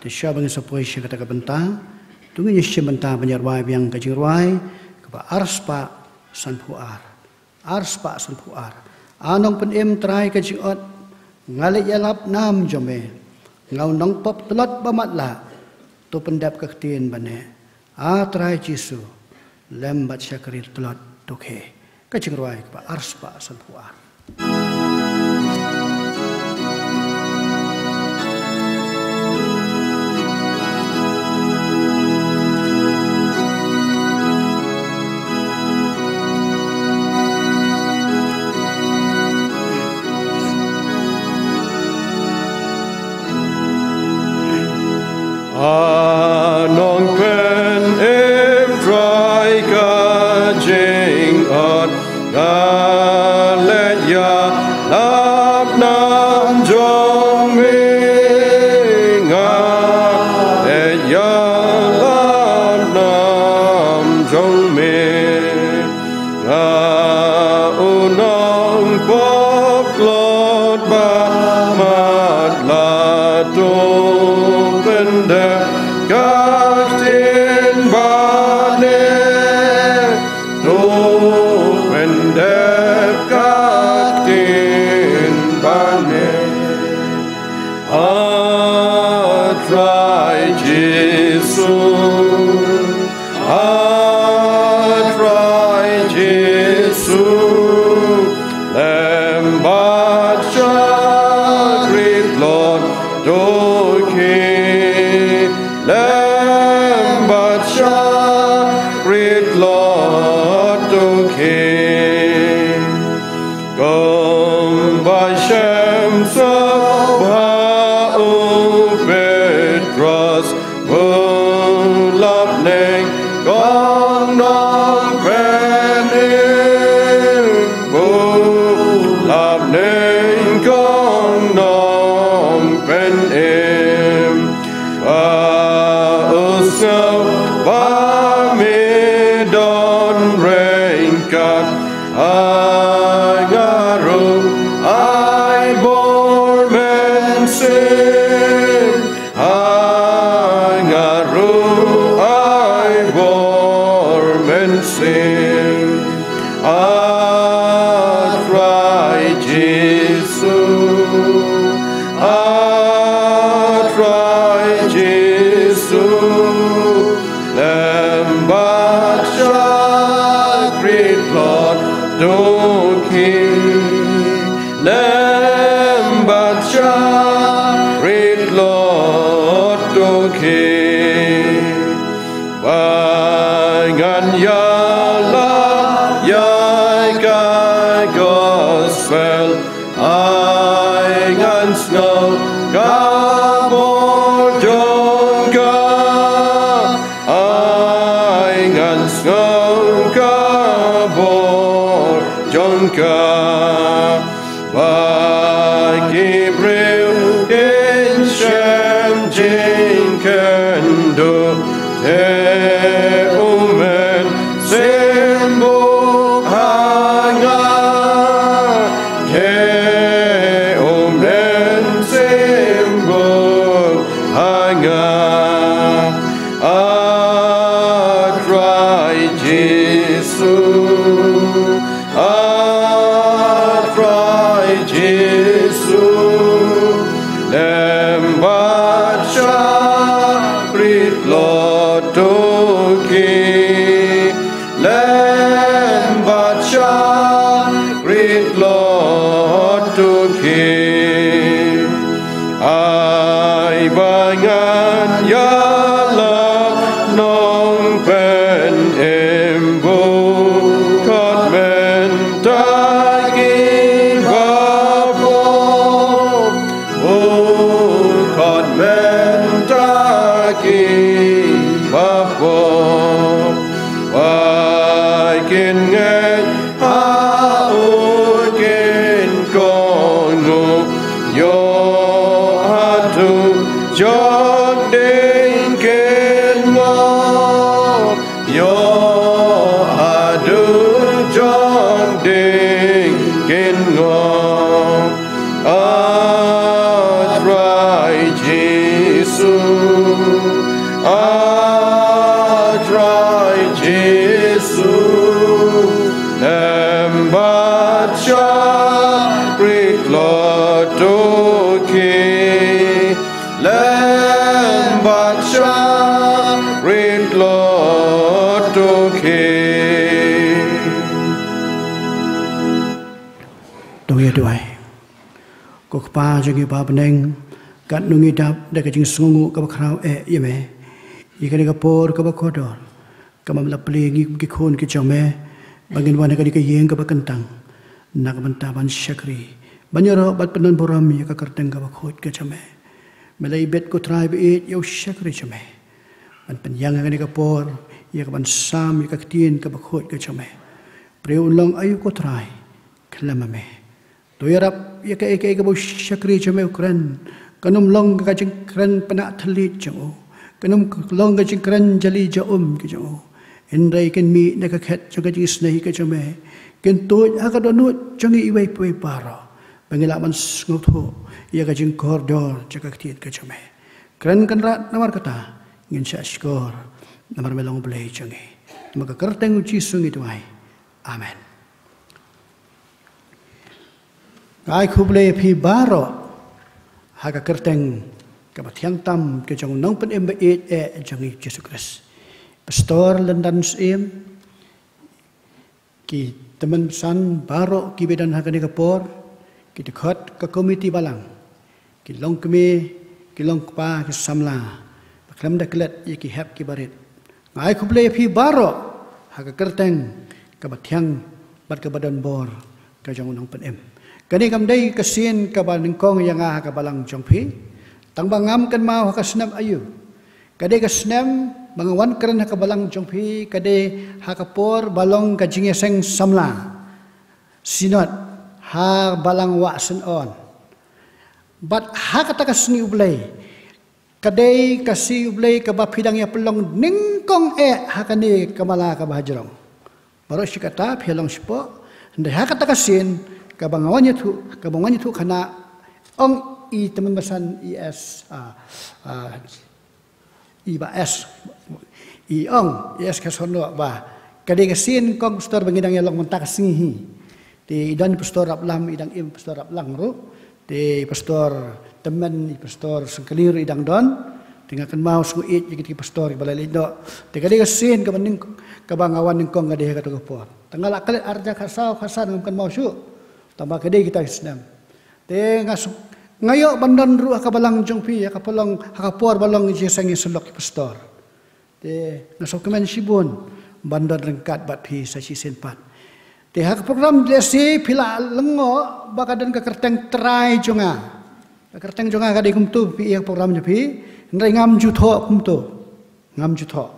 Te shuwa ba ngin sa poi sha kata ka bynta, to ngin ïa shim bynta ban ïa rwai biang ka jingrwai kaba arspah sanphew ar. Arspah sanphew ar. A Nongpynim Trai ka jingot, nga leit ïalap nam jong me. Nga u nongpop tlot ba matlah, to pyndep ka ktien ba neh. A Trai Jisu, lem bad shakri tlot, to khie. Ka jingrwai kaba arspah sanphew ar. A Nongpynim Trai ka jingot, nga leit ïalap nam jong me, nga leit ïalap nam jong me. Nga u nongpop tlot ba matlah, to pyndep ka ktien ba neh, to pyndep ka ktien ba neh. A Trai Jisu, A Trai Jisu, lem bad shakri tlot, to khie, lem bad shakri tlot, to khie. Kumba shim sngewbha u Petros, u lap nyngkong Nongpynim, u lap nyngkong Nongpynim. Ba u sngew ba me don ryngkat, ha nga ruh ai bor mynsiem, ha nga ruh ai bor mynsiem. A Trai Jisu, Lem bad sha rit lot to ki. Ba ngan ïalap ïa ka gospel, ai ngan sngew ka bor jong ka, ai ngan sngew ka bor jong ka. Ba ki briew kin shem jingkynduh, te u Mynsiem buh ha nga, te u Mynsiem buh ha nga. A Trai Jisu, a Trai Jisu, lem bad sha rit lot to ki. Lem bad sha rit lot to ki. Ai ba ngan ïalap Nongpynim, bun kot mynta kiba pop, bun kot mynta kiba pop. Ba kin ngeit ha u, kin kohnguh ïoh haduh jong ding kin ngop, ïoh haduh jong ding kin ngop. A Trai Jisu, a Trai Jisu, lem bad sha rit lot to ki. Lem bad sha rit lot to ki. To ïa duwai. Ko Kpa jong ngi ba ha bneng, katno ngi dap da ka jingsngewnguh kaba khraw eh ïa me ïa kane ka por kaba kordor, kaba me la plie ïa ngi ki khun ki jong me ba ngin wan ha kane ka ïing kaba kyntang na ka bynta ban shakri, ban ïaroh bad pyndonburom ïa ka kyrteng kaba khuid ka jong me. Me la ibit, ko Trai ba ïeit, ïa u shakri jong me ban pynïeng ha kane ka por ïa ka ban sam ïa ka ktien kaba khuid ka jong me. Briew un long aïu, ko Trai, khlem ma me. To ïarap ïa kaei kaei kaba u shakri jong me u kren, kan ym long ka jingkren pynnah thylliej jong u, kan ym long ka jingkren jali ja um ka jong u. Hynrei kin mih na ka khet jong ka jingisynei ka jong me, kin tuid ha ka dohnud jong ngi iwei pa iwei baroh, ba ngin lah ban sngewthuh ïa ka jingkordor jong ka ktien ka jong me. Kren Kynrad namar kata ngin shah shkor, namar me long U Blei jong ngi. Namar ka kyrteng U Jisu ngi duwai. Amen. Nga ai khublei ïa phi baroh ha ka kyrteng kaba thiang tam ka jong u Nongpynim ba ïeit eh jong ngi, Jisu Khrist. Pastor Lyndan Syiem, ki tymmen basan baroh kiba don ha kane ka por, ki dkhot ka komiti balang, ki longkmie, ki longkpa, ki samla, ba khlem da klet ïa ki hep ki barit. Nga ai khublei ïa phi baroh ha ka kyrteng kaba thiang bad kaba don bor ka jong u Nongpynim. Kane kam dei ka sien kaba nyngkong ïa nga ha ka balang jong phi. Tang ba ngam kynmaw ha ka snem aïu. Ka dei ka snem ba nga wan kren ha ka balang jong phi, ka dei ha ka por ba long ka jingïaseng samla Synod ha balang Wah Synon. Bad ha kata ka sngi U Blei, ka dei ka sngi U Blei kaba phi dang ïa pynlong nyngkong eh ha kane ka mala kaba hajrong. Baroh shi katta phi ïa long shapoh, hynrei ha kata ka sien kaba nga wan ïathuh, kaba nga wan ïathuh khana, ong i tymmen basan i S, ah, ah, i Bah S, i ong i S Khesonok ba ka dei ka sien kong pastor ba ngi dang ïa long mynta ka sngi hi. Te i don pastor Raplam, i dang im pastor Raplang ruh. Te pastor tymmen, i pastor Syngkali ruh i dang don. Te nga kynmaw sngewbha ïa kito ki pastor kiba la leit noh. Te ka dei ka sien kaba nyng-, kaba nga wan nyngkong ka dei ha kato ka por. Te nga la klet ar hajar khatsaw khatsan ngam kynmaw shuh. Tangba ka dei kita ki snem. Te nga suk, nga ïoh ban don ruh ha ka balang jong phi, ha ka por long, ha ka por ba long jingïaseng ïasyllok ki pastor. Te nga sngewkmen shibun ban don ryngkat bad phi sa shisien pat. Te ha ka program lehse phi la lyngngoh ba ka don ka kyrteng trai jong nga. Ka kyrteng jong nga ka dei kumto, phi ïohi ha ka program jong phi. Hynrei ngam ju thoh kumto. Ngam ju thoh.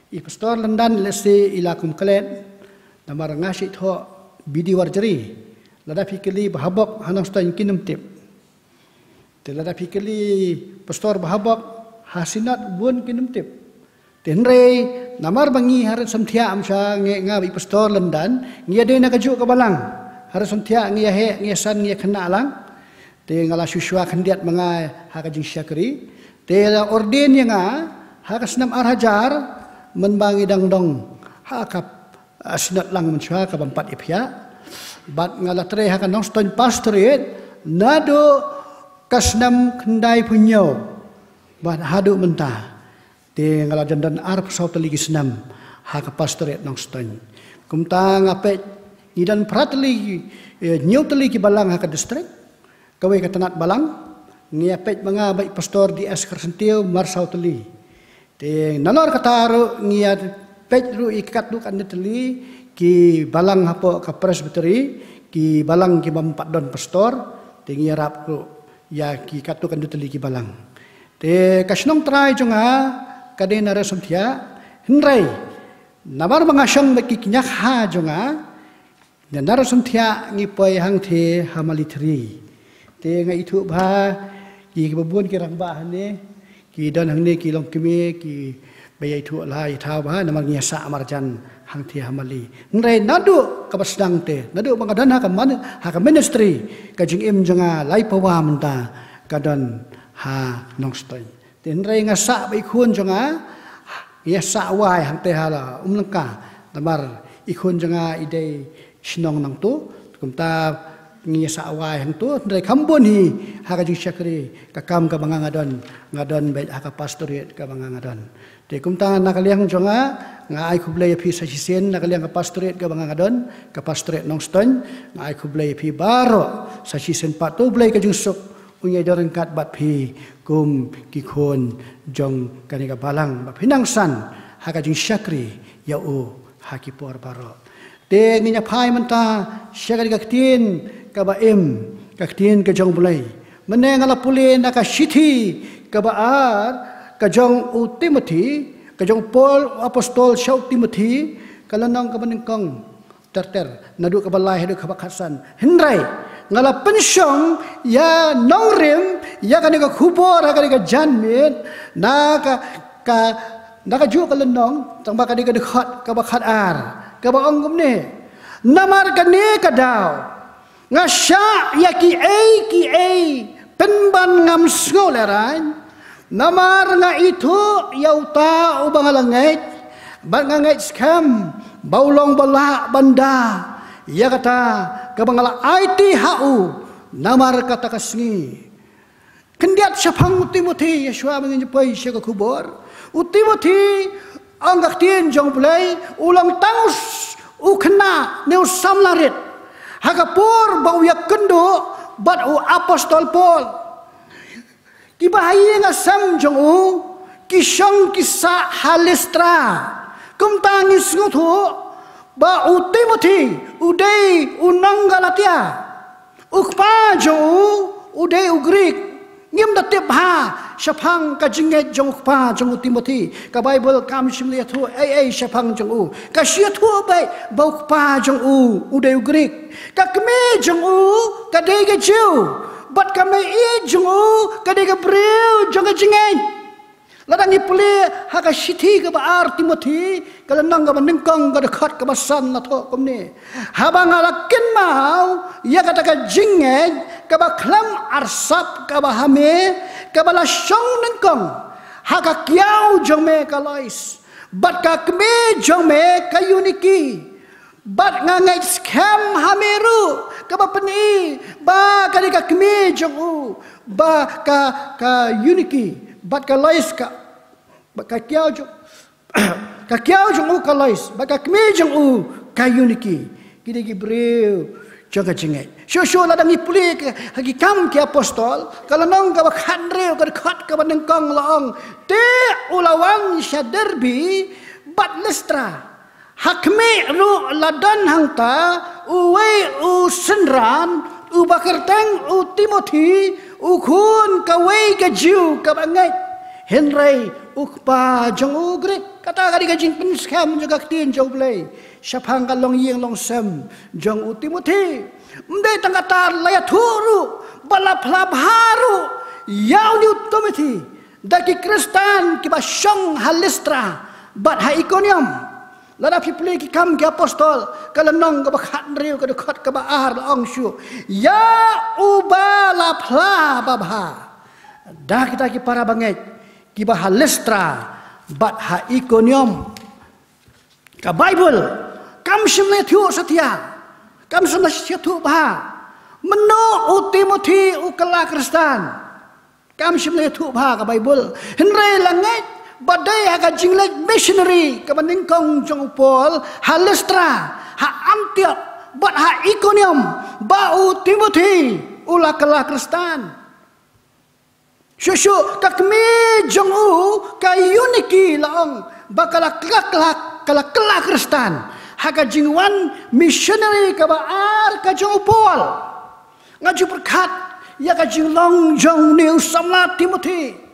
I Pastor Lyndan lehse i la kum klet. Namar nga shu thoh B D Warjri. Lada phi kylli Bahabok ha Nongstoiñ kin ym tip. Te lada phi kylli Pastor Bahabok ha Synod bun kin ym tip. Te hynrei namar ba ngi ha Ri Samthiah, ym sha ngi, nga bad i Pastor Lyndan ngi ïadei na kajuh ka balang. Ha Ri Samthiah ngi ïaheh, ngi ïasan, ngi ïakhynnah lang. Te nga la shu shuwa khyndiat ma nga ha ka jingshakri. Te la ordain ïa nga ha ka snem ar hajar, mynba ngi dang don ha ka, ah, Synod lang mynshuwa kaba ym pat ïaphiah. Bad nga la trei ha ka Nongstoiñ Pastorate naduh ka snem khyndaiphew hynñiew bad haduh mynta. Te nga la jan don arphew saw tylli ki snem ha ka Pastorate Nongstoiñ. Kumta nga peit ngi don phra tylli, eh, hynñiew tylli ki balang ha ka district. Kawei ka tnat balang, ngi ïa peit ma nga bad i Pastor D S Kharsyntiew, mar saw tylli. Te nalor kata ruh ngi ïa peit ruh ïa katto katne tylli ki balang hapoh ka Presbytery, ki balang ki bym pat don pastor, te ngi ïarap ruh ïa ki katto katne tylli ki balang. Te ka shnong trai jong nga ka dei na Ri Samthiah, hynrei namar ba nga shong bad ki kñia kha jong nga, na Ri Samthiah ngi poi hangtei ha Mali Three. Te nga ithuh bha ki, kiba bun ki rangbah hangne ki don hangne, ki longkmie kiba ïa ithuh la ithuh bha namar ngi ïa sah marjan hangtei ha Mali. Hynrei naduh kaba sdang te, naduh ba nga don ha ka man-, ha ka ministry, ka jingim jong nga lai pawa mynta ka don ha Nongstoiñ. Te hynrei nga sah bad i khun jong nga, ngi ïa sah wai hangtei ha la Umlyngka, namar i khun jong nga i dei shnong nangto. Kumta ngi ïa sah wai hangto, hynrei kham bun hi ha ka jingshakri, ka kam kaba nga nga don, nga don beit ha ka Pastorate kaba nga nga don. Te kumta na ka liang jong nga, nga ai khublei ïa phi sa shisien na ka liang ka Pastorate kaba nga nga don, ka Pastorate Nongstoiñ, nga ai khublei ïa phi baroh sa shisien pat, to U Blei ka jingsuk un ïa don ryngkat bad phi kum ki khun jong kane ka balang, ba phin nang san ha ka jingshakri ïa u ha ki por baroh. Te ngin ïa phai mynta sha kane ka ktien kaba im, ka ktien ka jong U Blei. Mynne nga la pule na ka shithi kaba ar ka jong u Timothi, ka jong u Paul u apostol sha u Timothi, ka lynnong kaba nyngkong ter ter, naduh kaba lai haduh kaba khatsan. Hynrei nga la pynshong ïa nongrim ïa kane ka khubor ha kane ka janmiet na ka, ka, na kajuh ka lynnong, tangba ka dei ka dkhot kaba khatar, kaba ong kumne: Namar kane ka daw nga shah ïa kiei kiei pynban ngam sngew lehraiñ, namar nga ithuh ïa uta uba nga la ngeit, bad nga ngeit skhem ba u long ba lah ban da ïa kata kaba nga la aiti ha u namar kata ka sngi. Khyndiat shaphang u Timothi, ïa shuwa ba ngin poi sha ka khubor. U Timothi, ong ka ktien jong U Blei, u long tang u s-, u khynnah ne u samla rit ha ka por ba u ïakynduh bad u apostol Paul. Kiba ha ïing ha sem jong u ki shong ki sah ha Listra. Kumta ngi sngewthuh ba u Timothi u dei u nong Galatia. U kpa jong u u dei u Grik. Ngim da tip bha shaphang ka jingngeit jong u kpa jong u Timothi. Ka Baibl kam shym la ïathuh ei ei shaphang jong u. Ka shu ïathuh beit ba u kpa jong u u dei u Grik. Ka kmie jong u ka dei ka Jiw, bad ka mei jong u ka dei ka briew jong ka jingngeit. Lada ngi pule ha ka shithi kaba ar Timothi, ka lynnong kaba nyngkong, ka dkhot kaba san, la thoh kumne: Haba nga la kynmaw ïa kata ka jingngeit kaba khlem arsap kaba ha me, kaba la shong nyngkong ha ka kiaw jong me ka Lois, bad ka kmie jong me ka Euniki, bad nga ngeit skhem ha me ruh, kaba pyni ba ka dei ka kmie jong u, ba ka, ka Euniki, Bad ka Lois ka, bad ka kiaw jong, ka kiaw jong u ka Lois, bad ka kmie jong u ka Euniki. Ki dei ki briew jong ka jingngeit. Shuh shuh lada ngi pule ka, ha Ki Kam ki Apostol, ka lynnong kaba khathynriew, ka dkhot kaba nyngkong la ong: Te u la wan sha Derbe bad Listra. Ha khmih ruh la don hangta uwei u synran, uba kyrteng u Timothi, u khun kawei ka Jiw kaba ngeit, hynrei u kpa jong u Grik. Kata ka dei ka jingpynskhem jong ka Ktien jong U Blei shaphang ka longïing longsem jong u Timothi. Ym dei tang kata, la ïathuh ruh, ba la phla bha ruh ïa une u Timothi da ki Khristan kiba shong ha Listra bad ha Ikonium. Lada phi pule Ki Kam ki Apostol, ka lynnong kaba khathynriew, ka dkhot kaba ar, la ong shuh: Ïa uba la phla babha da kita ki para bangeit kiba ha Listra bad ha Ikonium. Ka Baibl kam shym la ïathuh satia, kam shym la ïathuh bha mynno u Timothi u kylla Khristan. Kam shym la ïathuh bha ka Baibl. Hynrei la ngeit ba dei ha ka jingleit missionary kaba nyngkong jong u Paul ha Listra, ha Antiok bad ha Ikonium ba u Timothi u la kylla Khristan. Shuh shuh ka kmie jong u ka Euniki, la ong ba ka la kylla, ka la kylla Khristan ha ka jingwan missionary kaba ar ka jong u Paul. Nga ju pyrkhat ïa ka jinglong jong une u samla Timothi,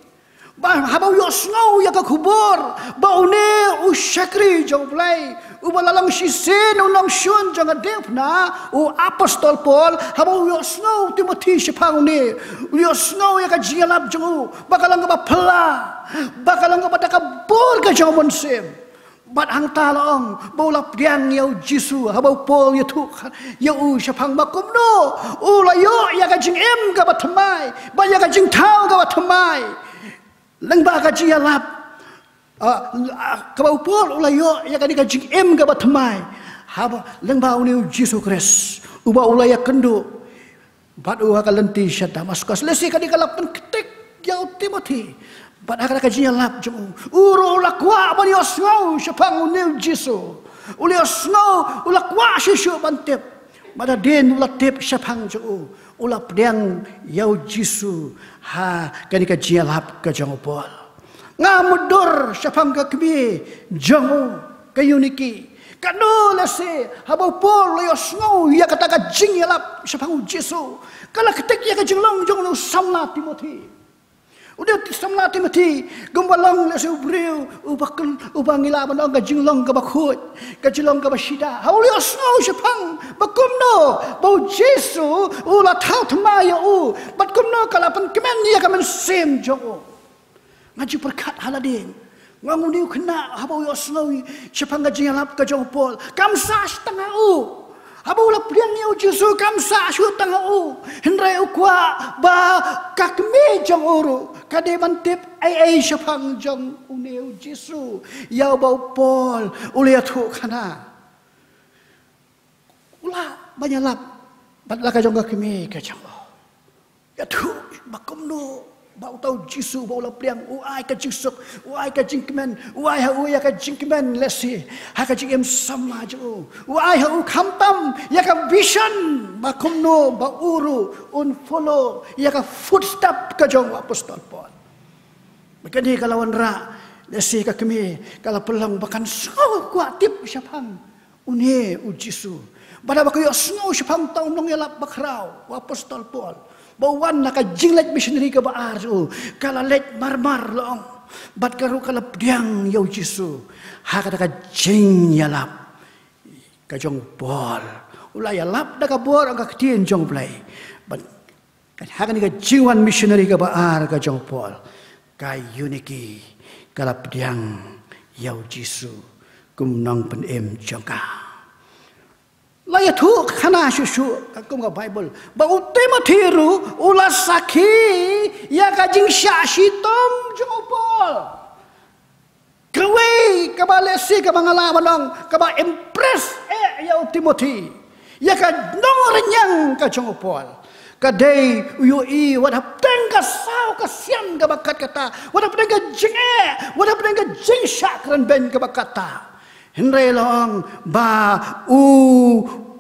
ba haba u ïohsngew ïa ka khubor ba une u shakri jong U Blei, uba la long shisien u nongshun jong ka diengphna, u Apostol Paul, haba u ïohsngew u Timothi shaphang une, u ïohsngew ïa ka jingïalap jong u ba ka long kaba phylla, ba ka long kaba da ka bor ka jong u Mynsiem. Bad hangta la ong ba u la pdiang ïa u Jisu. Haba u Paul u ïathuh ïa u shaphang ba kumno u la ïoh ïa ka jingim kaba thymmai bad ïa ka jingthaw kaba thymmai lyngba ka jingïalap, ah, ah, kaba u Paul u la ïoh ïa kane ka jingim kaba thymmai haba, lyngba une u Jisu Khrist uba u la ïakynduh bad u ha ka lynti sha Damaskus. Lehse kane ka la pynktik ïa u Timothi. Bad ha kata ka jingïalap jong u, u ruh u la kwah ban ïohsngew shaphang une u Jisu. U la ïohsngew, u la kwah shuh shuh ban tip. Bad hadien u la tip shaphang jong u, u la pdiang ïa u Jisu ha kane ka jingïalap ka jong u Paul. Nga mutdur shaphang ka kmie jong u ka Euniki. Katno lehse haba u Paul u la ïohsngew ïa kata ka jingïalap shaphang u Jisu, ka la ktik ïa ka jinglong jong une u samla Timothi. Une u samla Timothi kumba long lehse u briew uba khlem, uba ngi lah ban ong ka jinglong kaba khuid, ka jinglong kaba shida. Haba u la ïohsngew shaphang ba kumno ba u Jisu u la thaw thymmai ïa u bad kumno ka la pynkmen ïa ka mynsiem jong u. Nga ju pyrkhat ha lade, nga ong une u khynnah haba u ïohsngew shaphang ka jingïalap ka jong u Paul, kam sah shuh tang ha u. Haba u la pdiang ïa u Jisu kam sah shuh tang ha u. Hynrei u kwah ba ka kmie jong u ruh ka dei ban tip ei ei shaphang jong une u Jisu, ïa uba u Paul u la ïathuhkhana. U lah ban ïalap bad la ka jong ka kmie ka jong u, ïathuh ba kumno ba uta u Jisu ba u la pdiang u ai ka jingsuk, u ai ka jingkmen, u ai ha u ïa ka jingkmen lehse ha ka jingim samla jong u. U ai ha u khamtam ïa ka vision ba kumno ba u ruh un follow ïa ka footstep ka jong u Apostol Paul. Bad kane ka la wanrah lehse ka kmie ka la pynlong ba kan sngew kwah tip shaphang une u Jisu. Bad haba ka ïohsngew shaphang uta u nongïalap bakhraw, u Apostol Paul, ba u wan ha ka jingleit missionary kaba ar jong u, ka la leit marmar, la ong. Bad ka ruh ka la pdiang ïa u Jisu ha kata ka jingïalap ka jong u Paul. U la ïalap da ka bor ka ktien jong U Blei. Bad ha kane ka jingwan missionary kaba ar ka jong u Paul, ka Euniki ka la pdiang ïa u Jisu kum nongpynim jong ka. La ïathuhkhana shuh shuh kum ka Baibl ba u Timothi ruh u la sakhi ïa ka jingshah shitom jong u Paul. Kawei kaba lehse kaba nga lah ban ong kaba impress eh ïa u Timothi, ïa ka nongriñiang ka jong u Paul, Ka dei u ïohi wat hapdeng ka saw ka sian kaba kat kata, wat hapdeng ka jingeh, wat hapdeng ka jingshah kren beiñ kaba kat kata. Hynrei la ong ba u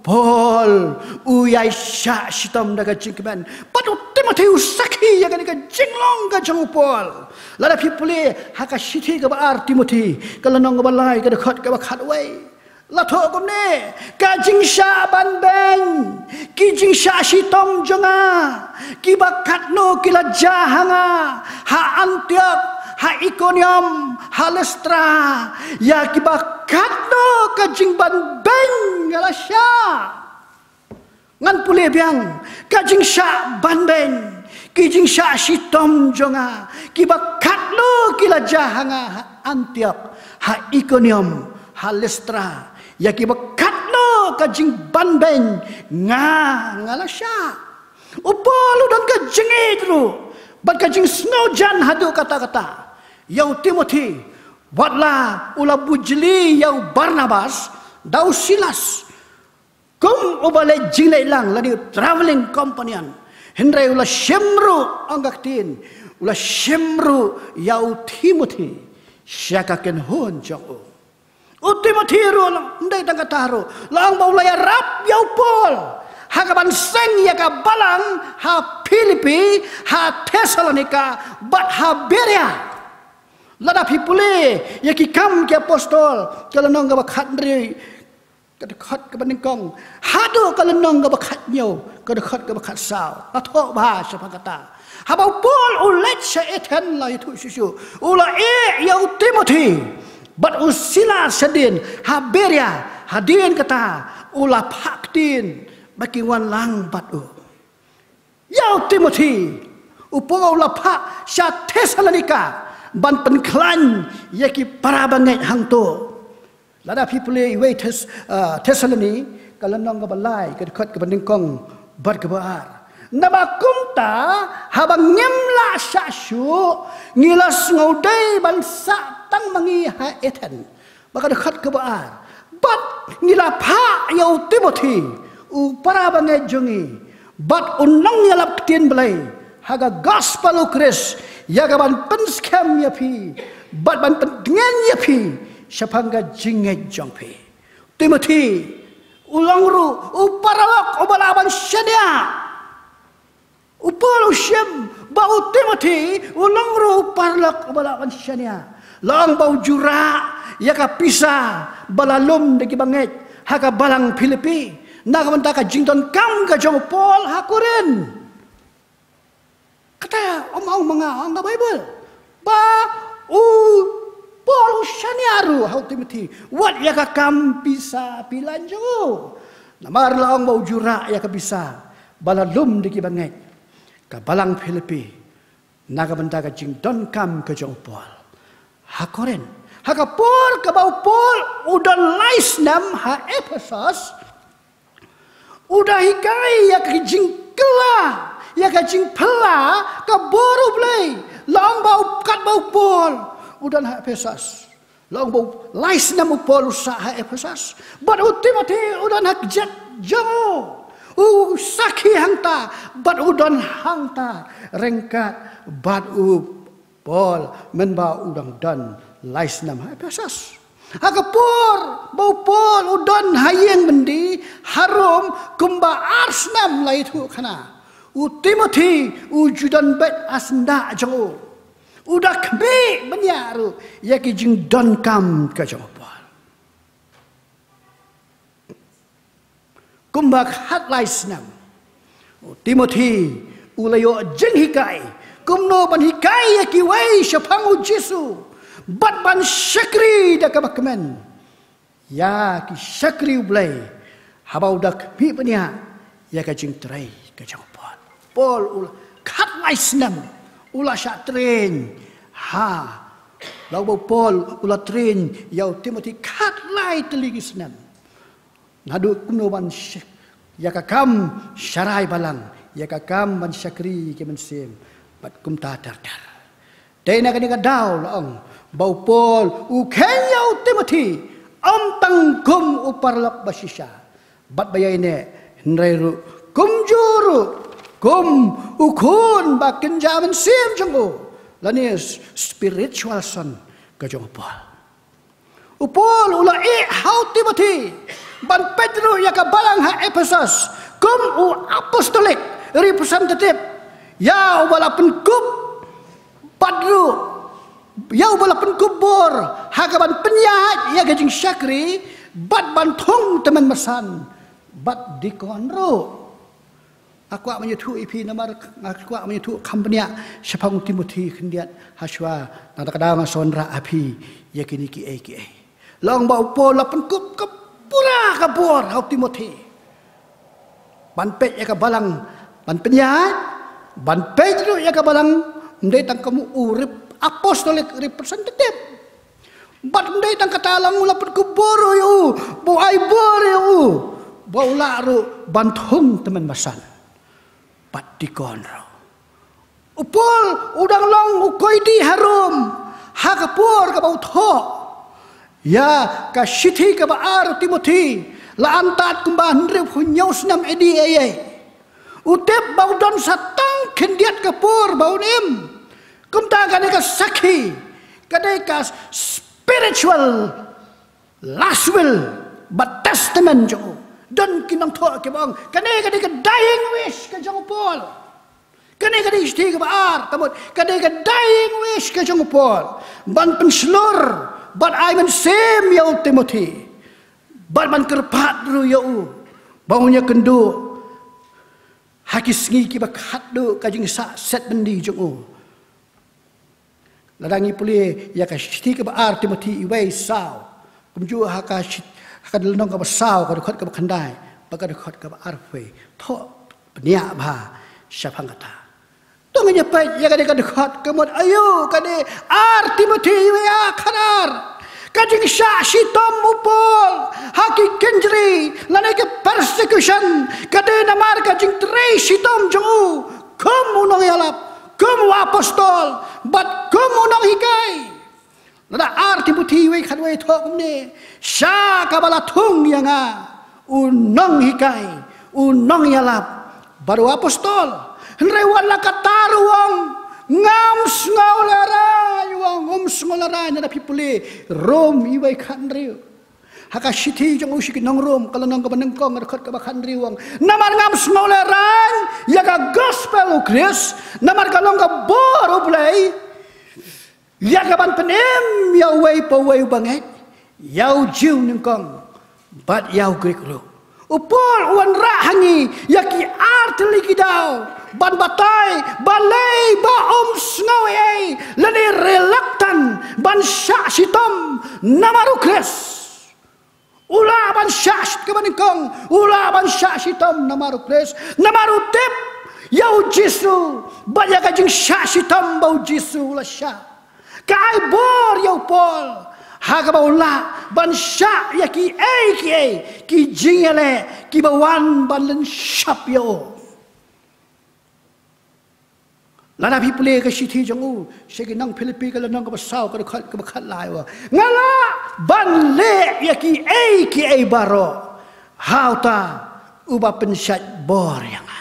Paul u ïai shah shitom da ka jingkmen. Bad u Timothi u sakhi ïa kane ka jinglong ka jong u Paul. Lada phi pule ha ka shithi kaba ar Timothi, ka lynnong kaba lai, ka dkhot kaba khatwei, la thoh kumne: Ka jingshah ban beiñ, ki jingshah shitom jong nga, kiba katno ki la jia ha nga ha Antiok, ha Ikonium, ha Listra. Ïa kiba katno ka jingban beiñ nga la shah. Ngan pule biang: Ka jingshah ban beiñ, ki jingshah shitom jong nga, kiba katno ki la jia ha nga ha Antiok, ha Ikonium, ha Listra. Ïa kiba katno ka jingban beiñ nga, nga la shah. U Paul u don ka jingïeit ruh bad ka jingsngewjan haduh katta katta ïa u Timothi. Wat la u la bujli ïa u Barnabas da u Silas kum uba leit jingleit lang lane traveling companion, hynrei u la shim ruh, ong ka ktien, u la shim ruh ïa u Timothi sha ka kynhun jong u. U Timothi ruh, ym dei tang kata ruh, la ong ba u la ïarap ïa u Paul ha kaban seng ïa ka balang ha Philippi, ha Thessalonika bad ha Beria. Lada phi pule ïa Ki Kam ki Apostol, ka lynnong kaba khathynriew, ka dkhot kaba nyngkong haduh ka lynnong kaba khathynñiew, ka dkhot kaba khatsaw, la thoh bha shaphang kata. Haba u Paul u leit sha Athen, la ïathuh shuh shuh, u la ïeh ïa u Timothi bad u Silas shadien ha Beria. Hadien kata u la phah ktien ba kin wan lang bad u. Ïa u Timothi u Paul u la phah sha Thessalonika ban pynkhlaiñ ïa ki para bangeit hangto. Lada phi pule Iwei Thess-, ah, Thessaloni, ka lynnong kaba lai, ka dkhot kaba nyngkong bad kaba ar. Naba kumta, haba ngim lah shah shuh, ngi la sngewdei ban sah tang ma ngi ha Athen. Bad ka dkhot kaba ar, bad ngi la phah ïa u Timothi, u para bangeit jong ngi, bad u nongïalap ktien Blei ha ka gospel u Khrist, ïa kaban pynskhem ïa phi bad ban pyntngen ïa phi shaphang ka jingngeit jong phi. Timothi u long ruh u paralok uba lah ban shaniah. U Paul u shim ba u Timothi u long ruh u paralok uba lah ban shaniah. La ong ba u ju rah ïa ka pisa ba la lum da ki bangeit ha ka balang Philippi na ka bynta ka jingdonkam ka jong u Paul ha Korinth. Kata ym ong ma nga, ong ka Baibl ba u Paul u shaniah ruh ha u Timothi wat ïa ka kam pisa pyllan jong u. Namar la ong ba u ju rah ïa ka pisa ba la lum da ki bangeit ka balang Philippi na ka bynta ka jingdonkam ka jong u Paul ha Korinth. Ha ka por kaba u Paul u don lai snem ha Ephesos, u da hikai ïa ka jingkylla, ïa ka jingphylla ka bor u Blei. La ong ba u, katba u Paul u don ha Ephesos, la ong ba u lai snem u Paul u sah ha Ephesos, bad u Timothi u don ha kjat jong u. U sakhi hangta bad u don hangta ryngkat bad u Paul, mynba u dang don lai snem ha Ephesos. Ha ka por ba u Paul u don ha ïing byndi ha Rom kumba ar snem, la ïathuh khana, u Timothi u ju don beit ha syndah jong u. U da khmih bniah ruh ïa ki jingdonkam ka jong u Paul. Kumba khatlai snem, u Timothi u la ïoh jinghikai kumno ban hikai ïa kiwei shaphang u Jisu bad ban shakri da kaba kmen ïa ki shakri u Blei, haba u da khmih bniah ïa ka jingtrei ka jong u Paul. Paul u la khatlai snem u la shah train. Ha, la u Paul u la train ïa u Timothi khatlai tylli ki snem. Naduh kumno ban sh-, ïa ka kam sharai balang, ïa ka kam ban shakri ki mynsiem, bad kumta ter ter. Dei na kane ka daw la ong ba u Paul u kheiñ ïa u Timothi ym tang kum u paralok ba shisha bad ba ïaineh, hynrei ruh kumjuh ruh kum u khun ba kynja mynsiem jong u, lane spiritual son ka jong u Paul. U Paul u la ïeh ha u Timothy ban peit ruh ïa ka balang ha Ephesus kum u apostolic representative, ïa uba la pynkup bad ruh ïa uba la pynkup bor ha ka ban pynïaid ïa ka jingshakri bad ban thung tymmen basan bad dikon ruh. Nga kwah ban ïathuh ïa phi namar nga kwah ban ïathuh kham bniah shaphang u Timothy khyndiat, hashwa na kata ka daw nga sa wanrah ha phi ïa kine kiei kiei. Long ba u Paul la pynkup ka pura ka bor ha u Timothy ban peit ïa ka balang, ban pynïaid, ban peit ruh ïa ka balang, ym dei tang kum u rep-, apostolic representative. Bad ym dei tang kata, long u la pynkup bor ïa u, ba u ai bor ïa u, ba u lah ruh ban thung tymmen basan bad dikon ruh. U Paul u dang long u koidi ha Rom ha ka por kaba u thoh ïa ka shithi kaba ar u Timothy, la antad kumba hynriewphew hynñiew snem A D A A. U tip ba u don sa tang khyndiat ka por ba un im. Kumta kane ka sakhi, kane ka spiritual last will bad testament jong u. Don ki nongthoh kiba ong kane ka dei ka dying wish ka jong u Paul. Kane ka dei shithi kaba ar, ka mut ka dei ka dying wish ka jong u Paul ban pynshlur bad ai mynsiem ïa u Timothy bad ban kyrpad ruh ïa u ba un ïakynduh ha ki sngi kiba khatduh ka jingsah set byndi jong u. Lada ngi pule ïa ka shithi kaba ar Timothy wei saw, kumjuh ha ka shit-, ha ka lynnong kaba saw, ka dkhot kaba khyndai bad ka dkhot kaba arphew, thoh bniah bha shaphang kata. To ngin ïa peit ïa kane ka dkhot, ka mut aïu kane, ar Timothy wei ar khatar. Ka jingshah shitom u Paul ha ki kynjri lane ka persecution, ka dei namar ka jingtrei shitom jong u kum u nongïalap, kum u apostol bad kum u nonghikai. Lada ar Timothy wei khatwei thoh kumne, sha kaba la thung ïa nga u nonghikai, u nongïalap bad u apostol. Hynrei wat la katta ruh u ong, ngam sngew lehraiñ, u ong, um sngew lehraiñ. Lada phi pule Rom wei khathynriew, ha ka shithi jong u sha ki nong Rom, ka lynnong kaba nyngkong, ka dkhot kaba khathynriew, u ong, namar ngam sngew lehraiñ ïa ka gospel u Khrist, namar ka long ka bor u Blei ïa ka ban pynim ïa uwei pa uwei uba ngeit, ïa u Jiw nyngkong bad ïa u Grik ruh. U Paul u wanrah ha ngi ïa ki ar tylli ki daw ban batai balei ba um sngew ei ei lane reluctant ban shah shitom namar u Khrist. U lah ban shah shit-, kaba nyngkong, u lah ban shah shitom namar u Khrist, namar u tip ïa u Jisu bad ïa ka jingshah shitom ba u Jisu u la shah, ka ai bor ïa u Paul ha kaba u lah ban shah ïa kiei kiei ki jingïaleh kiba wan ban lynshop ïa u. Lada phi pule ka shithi jong u sha ki nong Philippi, ka lynnong kaba saw, ka dkhot kaba khatlai, u ong, nga lah ban leh ïa kiei kiei baroh ha uta uba pynshait bor ïa nga.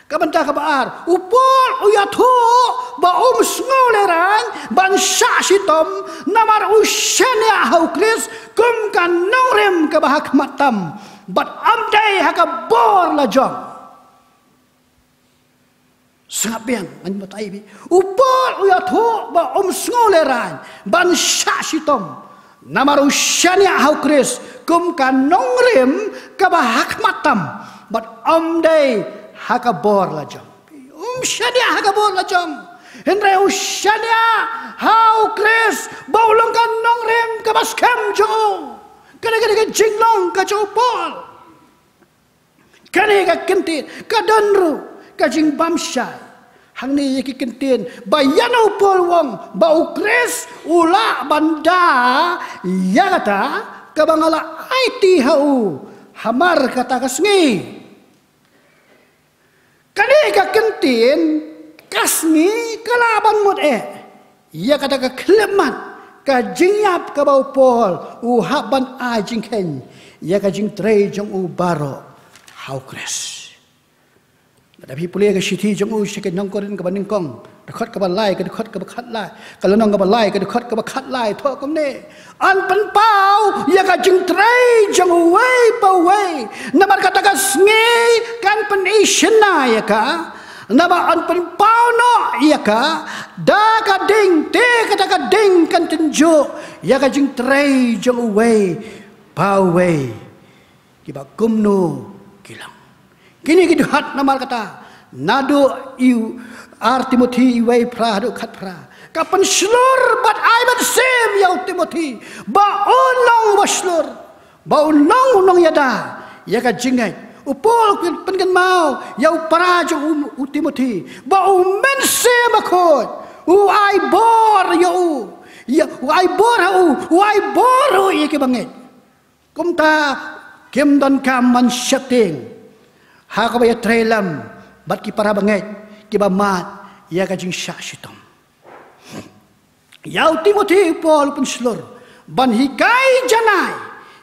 Ka bynta kaba ar, u Paul u ïathuh ba um sngew lehraiñ ban shah shitom namar u shaniah ha u Khrist kum ka nongrim kaba ha khmat tam bad ym dei ha ka bor lajong. Sngap biang, ngan batai beit. U Paul u ïathuh ba um sngew lehraiñ ban shah shitom namar u shaniah ha u Khrist kum ka nongrim kaba ha khmat tam bad ym dei ha ka bor lajong. Um shaniah ha ka bor lajong, hynrei u shaniah ha u Khrist ba u long ka nongrim kaba skhem jong u. Kane ka dei ka jinglong ka jong u Paul. Kane ka kyntien ka don ruh ka jingbamshai hangne ïa ki kyntien ba ïa u Paul u ong ba u Khrist u lah ban da ïa kata kaba nga la aiti ha u hamar kata ka sngi. Kane ka kyntien ka sngi ka lah ban mut eh ïa kata ka khyllipmat ka jingïap kaba u Paul u hap ban ai jingkheiñ ïa ka jingtrei jong u baroh ha u Khrist. Lada phi pule ka shithi jong u sha ki nong Korinth kaba nyngkong, dkhot kaba lai, ka dkhot kaba khatlai, ka lynnong kaba lai, ka dkhot kaba khatlai, thoh kumne: Yn pynpaw ïa ka jingtrei jong uwei pa uwei, namar kata ka sngi kan pyni shynna ïa ka, naba yn pynpaw noh ïa ka da ka ding, te kata ka ding kan tynjuh ïa ka jingtrei jong uwei pa uwei. Kiba kumno ki long kine ki dkhot? Namar kata, naduh u ar Timothi wei phra haduh khatphra, ka pynshlur bad ai mynsiem ïa u Timothi ba un long uba shlur, ba un long u nongïada ïa ka jingngeit. U Paul u pynkynmaw ïa u para jong u, u Timothi, ba u Mynsiem Bakhuid u ai bor ïa u, ïa, u ai bor ha u, u ai bor ïa ki bangeit. Kumta kim donkam ban sheptieng ha kaba ïatrei lem bad ki para bangeit kiba mad ïa ka jingshah shitom. Ïa u Timothi u Paul u pynshlur ban hikai janai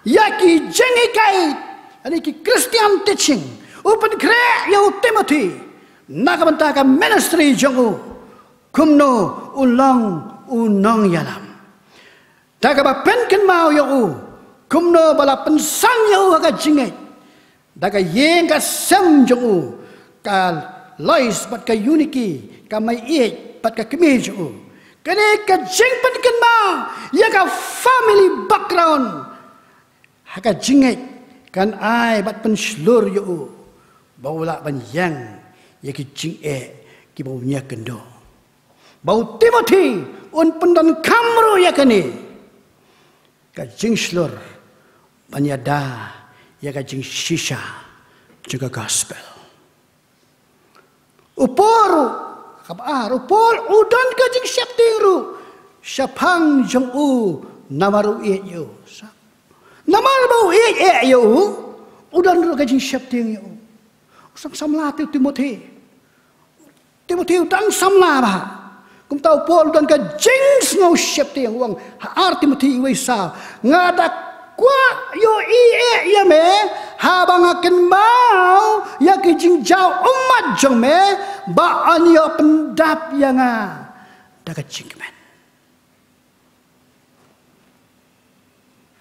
ïa ki jinghikai, ïa ki Christian teaching. U pynkhreh ïa u Timothi na ka bynta ka ministry jong u, kumno un long u nongïalam. Da kaba pynkynmaw ïa u kumno ba la pynsang ïa u ha ka jingngeit da ka ïing ka sem jong u, ka Lois bad ka Eunike, ka maieit bad ka kmie jong u. Kane ka jingpynkynmaw ïa ka family background ha ka jingngeit kan ai bad pynshlur ïa u ba u lah ban ïeng ïa ki jingeh kiba un ïakynduh. Ba u Timothi un pyndonkam ruh ïa kane ka jingshlur ban ïada ïa ka jingshisha jong ka gospel. U Paul ruh, kaba ar, u Paul u don ka jingsheptieng ruh shaphang jong u namar u ïeit ïa u. Namar ba u ïeit ïa u, u don ruh ka jingsheptieng ïa u. U sdang samla te u Timothi. Timothi u dang samla bha. Kumta u Paul u don ka jingsngew sheptieng, u ong ha ar Timothi wei saw: Nga da kwah ïohi eh ïa me haba nga kynmaw ïa ki jingjaw ummat jong me, ba yn ïoh pyndap ïa nga da ka jingkmen.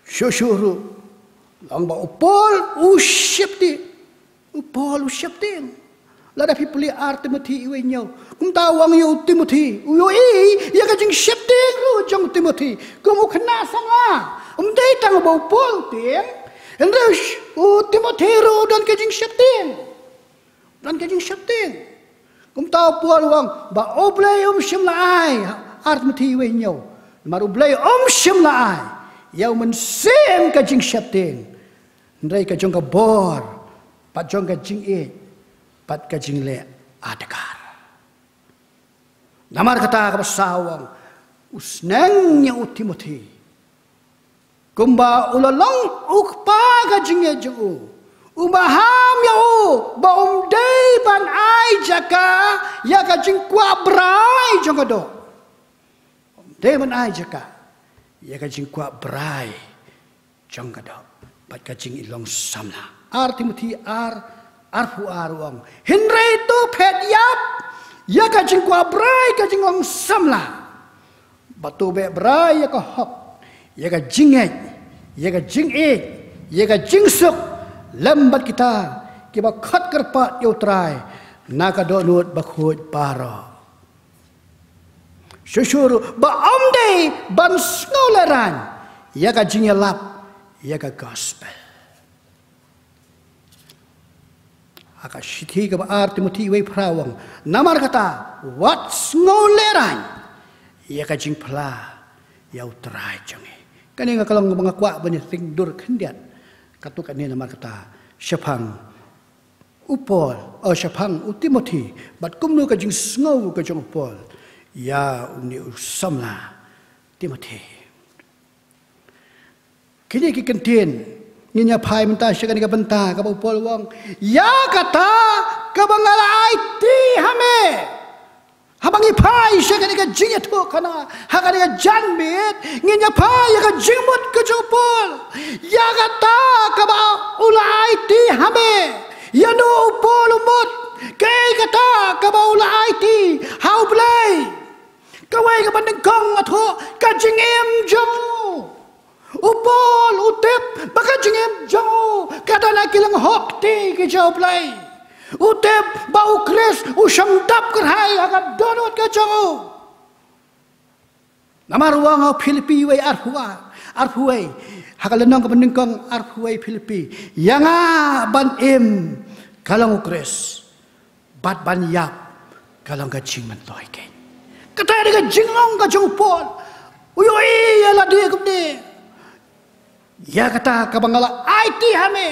Shuh shuh ruh, long ba u Paul u sheptieng. U Paul u sheptieng. Lada phi pule ar Timothi wei hynñiew, kumta u ong ïa u Timothi, u ïohi ïa ka jingsheptieng ruh jong u Timothi. Kum u khynnah samla, um dei tang ba u Paul tieng, hynrei u Timothi ruh u don ka jingsheptieng. Don ka jingsheptieng. Kumta u Paul u ong ba U Blei um shym la ai, ar Timothi wei hynñiew, namar U Blei um shym la ai ïa u mynsiem ka jingsheptieng, hynrei ka jong ka bor, bad jong ka jingïeit, bad ka jingleh adkar. Namar kata kaba saw u ong, u sneng ïa u Timothi. Kumba u la long u kpa ka jingïeit jong u, u maham ïa u ba um dei ban ai jaka ïa ka jingkwah brai jong ka doh. Um dei ban ai jaka ïa ka jingkwah brai jong ka doh bad ka jinglong samla. Ar Timothi ar, arphew ar u ong: Hynrei to phet ïap ïa ka jingkwah brai ka jinglong samla, bad to beh brai ïa ka hok, ïa ka jingngeit, ïa ka jingïeit, ïa ka jingsuk lem bad kita kiba khot kyrpad ïa U Trai na ka dohnud bakhuid baroh. Shuh shuh ruh ba um dei ban sngewlehraiñ ïa ka jingïalap ïa ka gospel. Ha ka shithi kaba ar Timothi wei phra u ong: Namar kata, wat sngewlehraiñ ïa ka jingphla ïa U Trai jong ngi. Kane nga ka long ba nga kwah ban ïa sngewdur khyndiat. Katto katne namar kata shaphang u Paul, oh, shaphang u Timothi, bad kumno ka jingsngew ka jong u Paul ïa une u samla Timothi. Kine ki kyntien ngin ïa phai mynta sha kane ka bynta kaba u Paul u ong: Ïa kata kaba nga la aiti ha me. Haba ngi phai sha kane ka jingïathuhkhana ha kane ka janmiet, ngin ïa phai ïa ka jingmut ka jong u Paul. Ïa kata kaba u la aiti ha me. Ïa no u Paul u mut? Kaei Paul u tip ba ka jingim jong u ka don ha ki lyngngoh kti ki jong U Blei. U tip ba U Khrist u shong dap kyrhai ha ka dohnud ka jong u. Namar u ong ha Philippi wei arphew ar, arphew wei, ha ka lynnong kaba nyngkong arphew wei Philippi, ïa nga ban im ka long U Khrist, bad ban ïap ka long ka jingmyntoi keiñ. Kata dei ka jinglong ka jong u Paul. U ïohi ïa lade kumne, ïa kata kaba nga la aiti ha me.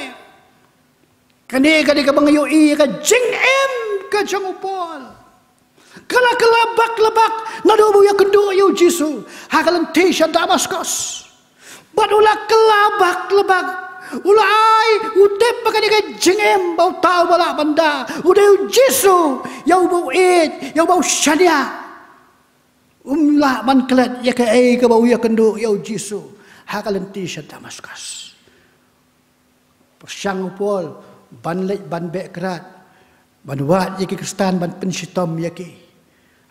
Kane ka dei kaba nga ïohi ïa ka jingim ka jong u Paul. Ka la kylla bak la bak naduh ba u ïakynduh ïa U Jisu ha ka lynti sha Damaskos. Bad u la kylla bak la bak, u la ai, u tip ba kane ka jingim ba uta uba lah ban da u dei U Jisu, ïa uba u ïeit, ïa uba u shaniah. Um lah ban klet ïa kaei kaba u ïakynduh ïa U Jisu ha ka lynti sha Damaskos. Pyrshang u Paul ban leit ban beh krad, ban wad ïa ki Khristan, ban pynshitom ïa ki.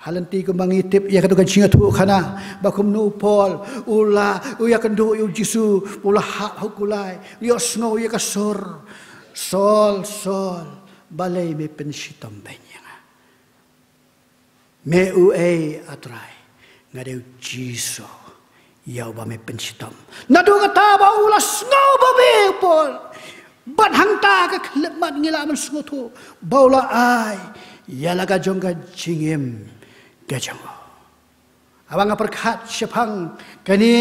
Ha lynti kumba ngi tip ïa katu ka jingïathuhkhana, ba kumno u Paul u la, u ïakynduh ïa U Jisu, u la hap ha u kulai, u ïohsngew ïa ka sur, Saul, Saul, balei me pynshitom beiñ ïa nga? Me uei, A Trai? Nga dei U Jisu, ïa uba me pynshitom. Naduh kata ba u la sngew babe u Paul, bad hangta ka khyllipmat ngi lah ban sngewthuh ba u la ai ïa la ka jong ka jingim ka jong u. Haba nga pyrkhat shaphang kane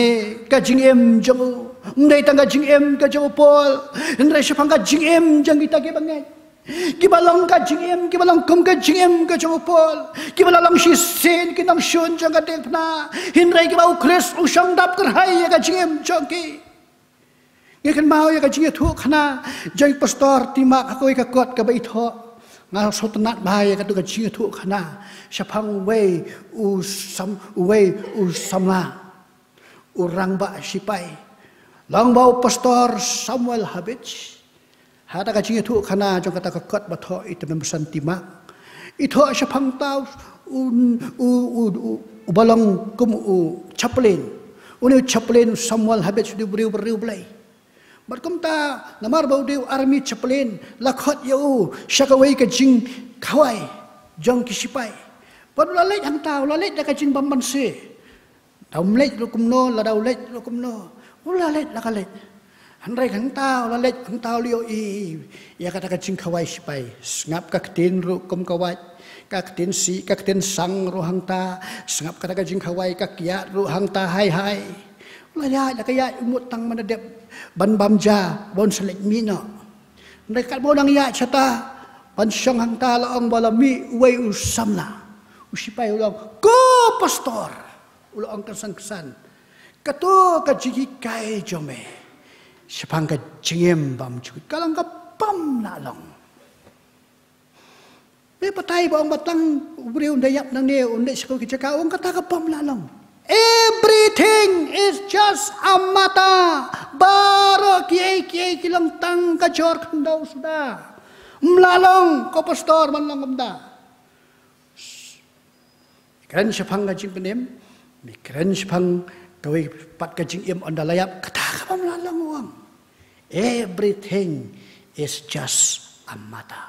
ka jingim jong u, ym dei tang ka jingim ka jong u Paul, hynrei shaphang ka jingim jong kita kiba ngeit, kiba long ka jingim, kiba long kum ka jingim ka jong u Paul, kiba la long shisien ki nongshun jong ka diengphna, hynrei kiba U Khrist u shong dap kyrhai ïa ka jingim jong ki. Ngi kynmaw ïa ka jingïathuhkhana jong i Pastor Timak ha kawei ka kot kaba i thoh. Nga sngewtynnat bha ïa katu ka jingïathuhkhana shaphang uwei u sam, uwei u samla, u rangbah shipai, long ba u Pastor Samuel Habich. Hata ka jingïathuhkhana jong kata ka kot ba thoh i Tymmen Basan Timak, i thoh shaphang uta u, u, u, u, uba long kum u chaplain. Une u chaplain u Samuel Habich u dei u briew, briew Blei. Bad kumta, namar ba u dei u army chaplain, la khot ïa u sha kawei ka jingkhawai jong ki shipai. Bad u la leit hangta, u la leit da ka jingbymbanse. Da um leit ruh kumno, lada u leit ruh kumno, u la leit la ka leit. Hynrei hangta u la leit, hangta u la ïohi ïa kata ka jingkhawai shipai. Sngap ka ktien ruh kum ka wait, ka ktien sih, ka ktien sang ruh hangta. Sngap kata ka jingkhawai ka kyiad ruh hangta hai hai. U la ïaid la ka ïaid, u mut tang ban da dep ban bam ja, ban sa leit mih noh. Hynrei katba u nang ïaid shata ban shong hangta, la ong ba la mih uwei u samla. U shipai u la ong, "Ko Pastor," u la ong kynsan kynsan, "kato ka jinghikai jong me shaphang ka jingim bymjukut ka long kaba ym lah long." Me batai ba ong ba tang u briew un da ïap nangne, un leit sha kawei ka jaka, ong kata kaba ym lah long. Everything is just a matter. Baroh kiei kiei ki long tang ka jor khyndew suda. Ym lah long, ko Pastor, ban long kumta. Kren shaphang ka jingpynim, me kren shaphang kawei pat ka jingim ynda la ïap, kata kaba ym lah long, u ong. Everything is just a matter.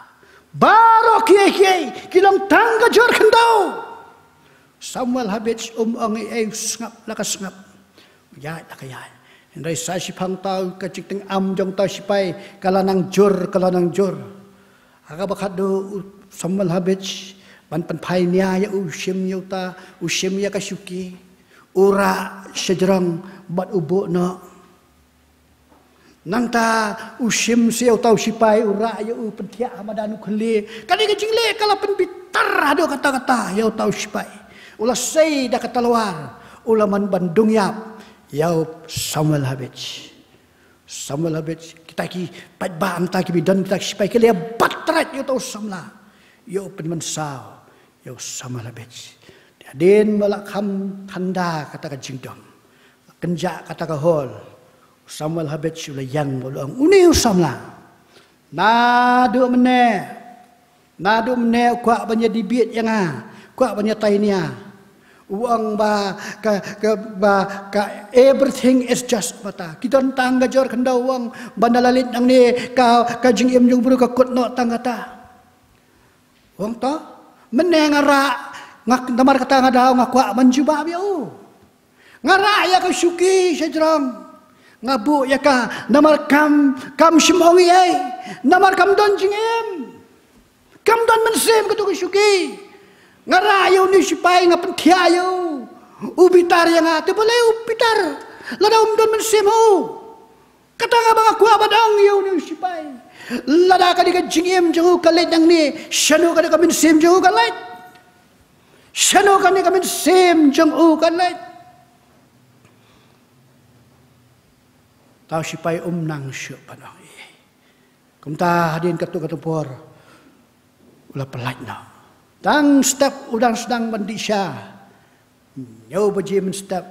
Baroh kiei kiei ki long tang ka jor khyndew. Samuel Habich um ong ei ei, u sngap la ka sngap, u ïaid la ka ïaid. Hynrei sa shiphang uta, ka jingtyngam jong uta u shipai ka la nang jur, ka la nang jur. Ha kaba khatduh u Samuel Habich, ban pynphai nia ïa u, u shim ïa uta, u shim ïa ka shuki, u rah shajrong bad u buh noh. Nangta u shim sa ïa uta u shipai, u rah ïa u, pynthiah ha madan u khynliew. Kane ka jingleh ka la pynbitar haduh katta katta ïa uta u shipai. U la sei da ka talwar, u la mon ban dung ïap ïa u Samuel Habich. Samuel Habich, kita ki paidbah mynta kiba don kita ki shipai ki la ïa bat trai ïa uta u samla, ïa u pynmynsaw ïa u Samuel Habich. Hadien ba la kham khanda kata ka jingdom, la kynjah kata ka hall, u Samuel Habich u la ïeng bad u la ong, une u samla, naduh mynne, naduh mynne u kwah ban ïa debate ïa nga, kwah ban ïa tai nia. U ong ba ka, ka, ba ka everything is just mata. Ki don tang ka jor khyndew, u ong ba na la leit nangne ka, ka jingim jong u briew ka kut noh tang kata. U ong to, mynne nga rah, nga, namar kata nga daw nga kwah ban jubab ïa u. Nga rah ïa ka shuki sha jrong. Nga buh ïa ka namar kam, kam shym ong ei ei. Namar kam don jingim. Kam don mynsiem kato ka shuki. Nga rah ïa une u sipai, nga pynthiah ïa u. U bitar ïa nga, te balei u bitar? Lada um don mynsiem ha u. Kata nga ba nga kwah ban ong ïa une u sipai. Lada ka dei ka jingim jong u ka leit nangne, shano ka dei ka mynsiem jong u ka leit? Shano ka dei ka mynsiem jong u ka leit? Uta u sipai um nang shuh ban ong ei ei. Kumta hadien katto katne por u la pyllait noh. Tang step u dang sdang ban dih sha. Hynñiew baje mynstep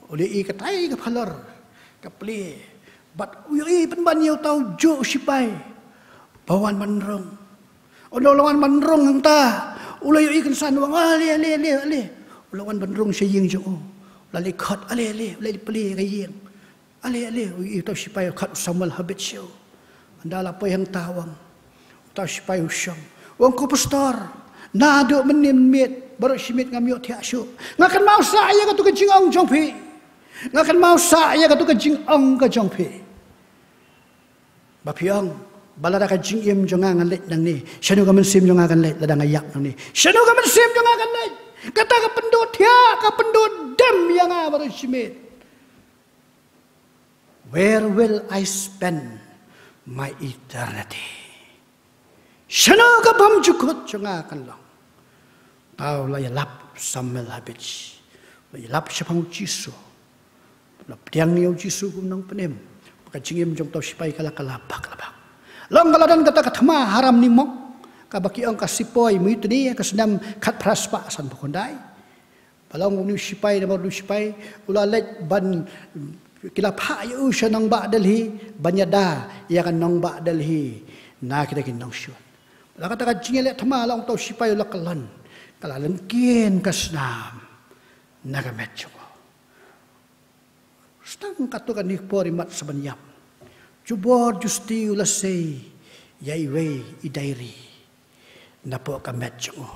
u la ïohi katai ka phalor ka plie. Bad u ïohi pynban ïa uta u juh u sipai ba wan ban rung. U la wan ban rung hangta. U la ïohi kynsan, u ong ale, ale, ale, ale. U la wan ban rung sha ïing jong u. U la leit khot ale, ale, u la leit plie ka ïing. Ale, ale, u ïohi uta u sipai u khot u Samuel Habich sha u. Ynda la poi hangta u ong. Uta u sipai u shong. U ong ko pastor, naduh mynne mynmiet baroh shi miet ngam ïoh thiah shuh. Nga kynmaw sah ïa kato ka jingong jong phi. Nga kynmaw sah ïa kato ka jingong ka jong phi. Ba phi ong ba lada ka jingim jong nga ngan leit nangne, shano ka mynsiem jong nga kan leit lada nga ïap nangne? Shano ka mynsiem jong nga kan leit? Kata ka pynduh thiah, ka pynduh dem ïa nga baroh shi miet. Where will I spend my eternity? Shano ka bymjukut jong nga kan long? Uta u la ïalap Samuel Habich. U la ïalap shaphang u Jisu. U la pdiang ïa u Jisu kum u nongpynim. Ba ka jingim jong uta u sipai ka la, ka la bak, la bak. Long ka la don kata ka thma ha Ram Ningmok, kaba ki ong ka Sepoy Mutiny, ka snem khatphra spah sanphew khyndai. Ba long une u sipai, namar une u sipai u la leit ban, ki la phah ïa u sha nongbah Delhi ban ïada ïa ka nongbah Delhi na kita ki nongshun. Ba la kata ka jingïaleh thma, long uta u sipai u la kyllon, ka la lyngkien ka snam na ka met jong u. Sdang katto katne por imat sa ban ïap, jubor justi u la sei ïa iwei i diary napoh ka met jong u.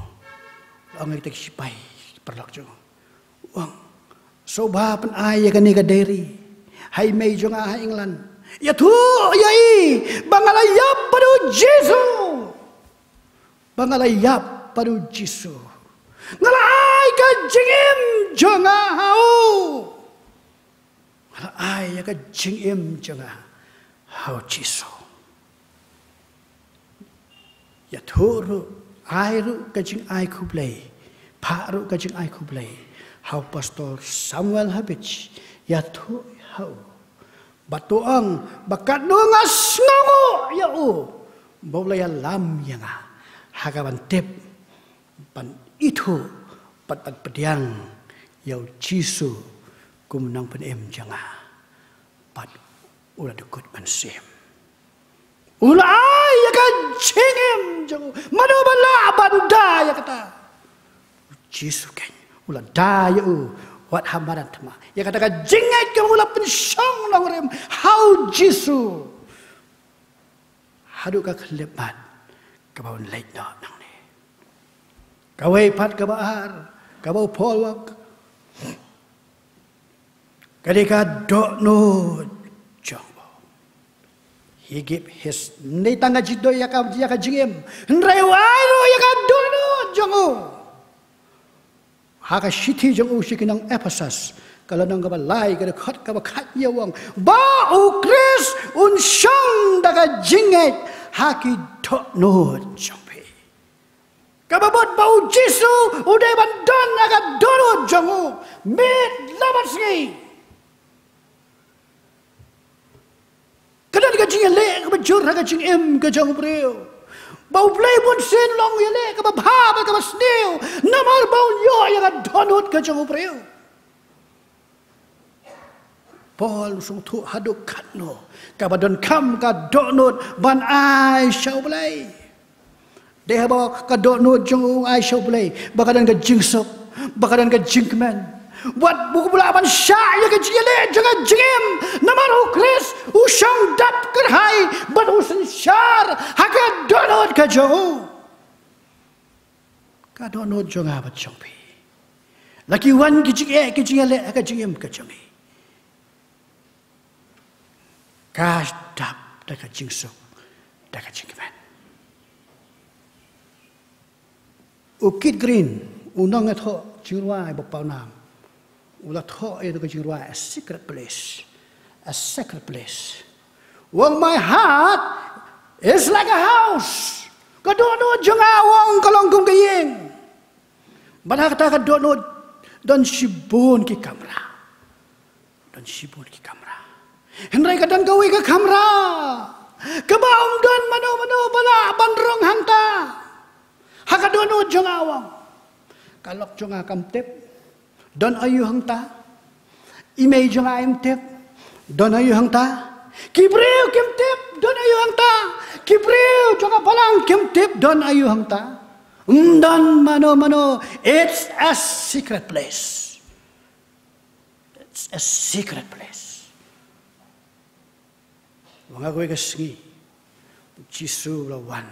Ong ïa kita ki sipai paralok jong u, ong, sngewbha pyn-ai ïa kane ka diary ha i mei jong nga ha England. Ïathuh ïa i ba nga la ïap bad u Jisu. Ba nga la ïap bad u Jisu. Nga la ai ka jingim jong nga ha u. Nga la ai ïa ka jingim jong nga ha u Jisu. Ïathuh ruh, ai ruh ka jingai khublei, phah ruh ka jingai khublei ha u Pastor Samuel Habich. Ïathuh ha u. Bad to ong ba katno nga sngewnguh ïa u ba u la ïalam ïa nga ha ka ban tip, ban ithuh bad ban pdiang ïa u Jisu kum u nongpynim jong nga. Bad u la dkut mynsiem. U la ai ïa ka jingim jong u. Mano ba lah ban da ïa kata? U Jisu keiñ u la da ïa u wat ha madan thma. Ïa kata ka jingngeit ka u la pynshong nongrim ha u Jisu. Haduh ka khyllipmat kaba un leit noh nangne. Kawei pat kaba ar, kaba u Paul u ong, ka dei ka dohnud jong u. He gave his, ym dei tang ka jingdoh ïa ka, ïa ka jingim, hynrei u ai ruh ïa ka dohnud jong u. Ha ka shithi jong u sha ki nong Ephesus, ka lynnong kaba lai, ka dkhot kaba khathynñiew, u ong ba u Khrist un shong da ka jingngeit ha ki dohnud jong phi. Kaba mut ba u Jisu u dei ban don ha ka dohnud jong u miet la bad sngi. Ka don ka jingïaleh kaba jur ha ka jingim ka jong u briew. Ba U Blei bun sien u long ïaleh kaba bha bad kaba sniew namar ba un ïoh ïa ka dohnud ka jong u briew. Paul u sngewthuh haduh katno kaba donkam ka dohnud ban ai sha U Blei. Dei haba ka dohnud jong u ai sha U Blei ba ka don ka jingsuk, ba ka don ka jingkmen, bad ba u lah ban shah ïa ka jingïaleh jong ka jingim. Namar u Khrist u shong dap kyrhai bad u synshar ha ka dohnud ka jong u. Ka dohnud jong nga bad jong phi, la ki wan ki jingeh ki jingïaleh ha ka jingim ka jong ngi, ka dap da ka jingsuk, da ka jingkmen. U Keith Green, u nongïathoh jingrwai ba pawnam, u la thoh ïa ka jingrwai A Secret Place. A Secret Place. U ong, "My heart is like a house." Ka dohnud jong nga, u ong, ka long kum ka ïing. Bad ha kata ka dohnud don shibun ki kamra. Don shibun ki kamra. Hynrei ka don kawei ka kamra kaba ym don mano mano ba lah ban rung hangta. Ha ka dohnud jong nga, u ong, ka lok jong nga kam tip don aïu hangta. I mei jong nga im tip don aïu hangta. Ki briew kim tip don aïu hangta. Ki briew jong ka balang kim tip don aïu hangta. Ym don mano mano. It's a secret place. It's a secret place. Wan ha kawei ka sngi, Jisu u la wan,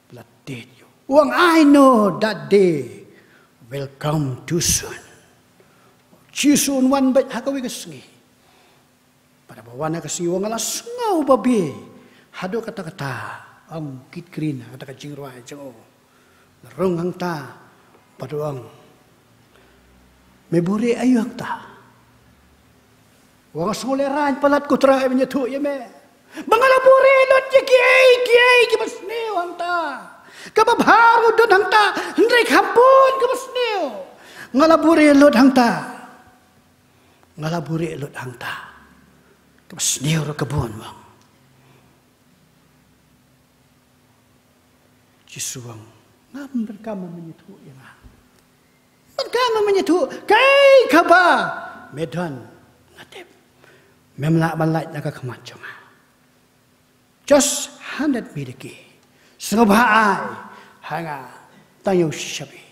u la tied ïa u. U ong, "I know that day will come too soon." Jisu un wan beit ha kawei ka sngi. Bad haba wan ha ka sngi, u ong, "Nga la sngew babe haduh katta katta." Ong Keith Green ha kata ka jingrwai jong u. La rung hangta bad u ong, "Me buhrieh aïu hangta?" U ong, "Sngewlehraiñ palat ko Trai ban ïathuh ïa me, ba nga la buhrieh lut ïa kiei kiei kiba sniew hangta. Kaba bha ruh don hangta, hynrei kham bun kaba sniew. Nga la buhrieh lut hangta. Nga la buhrieh lut hangta. Kaba sniew ruh ka bun." Jisu u ong, "Ngam donkam ba men ïathuh ïa nga. Donkam ba men ïathuh kaei kaba me don, nga tip. Mem lah ban lait na ka khmat jong nga. Just handed me the key. Sngewbha ai ha nga tang ïa u shabi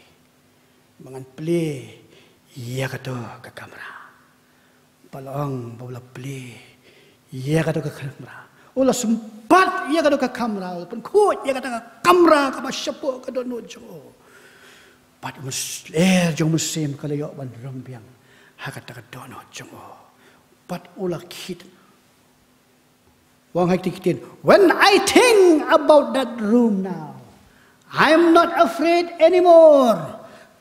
ba ngan plie ïa kato ka kamra." Bad u ong, ba u la plie ïa kato ka kamra, u la sympat ïa kato ka kamra, u la pynkhuid ïa kata ka kamra kaba shapoh ka dohnud jong u. Bad u myn-, eh, jong u mynsiem ka la ïoh ban rung biang ha kata ka dohnud jong u. Bad u la kit. Wan ha ki ktien, "When I think about that room now, I'm not afraid anymore,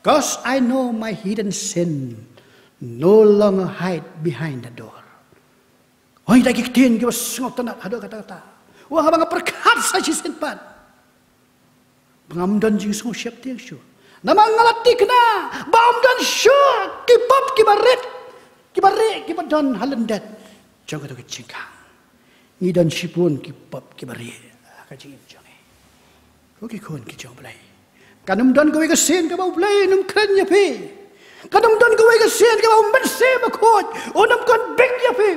'cause I know my hidden sin no longer hide behind the door." Wan ha ki ktien kiba sngewtynnat haduh katta katta. Wan, haba nga pyrkhat sa shisien pat, ba ngam don jingsngewsheptieng shuh. Namar nga la thikna ba ym don shuh ki pop kiba rit, kiba rieh, kiba don ha lyndet jong kato ka jingkhang. Ngi don shibun ki pop kiba rieh ha ka jingim jong ngi, ko ki khun ki jong U Blei. Kan ym don kawei ka sien kaba U Blei un ym kren ïa phi. Kan ym don kawei ka sien kaba U Mynsiem Bakhuid un ym convict ïa phi.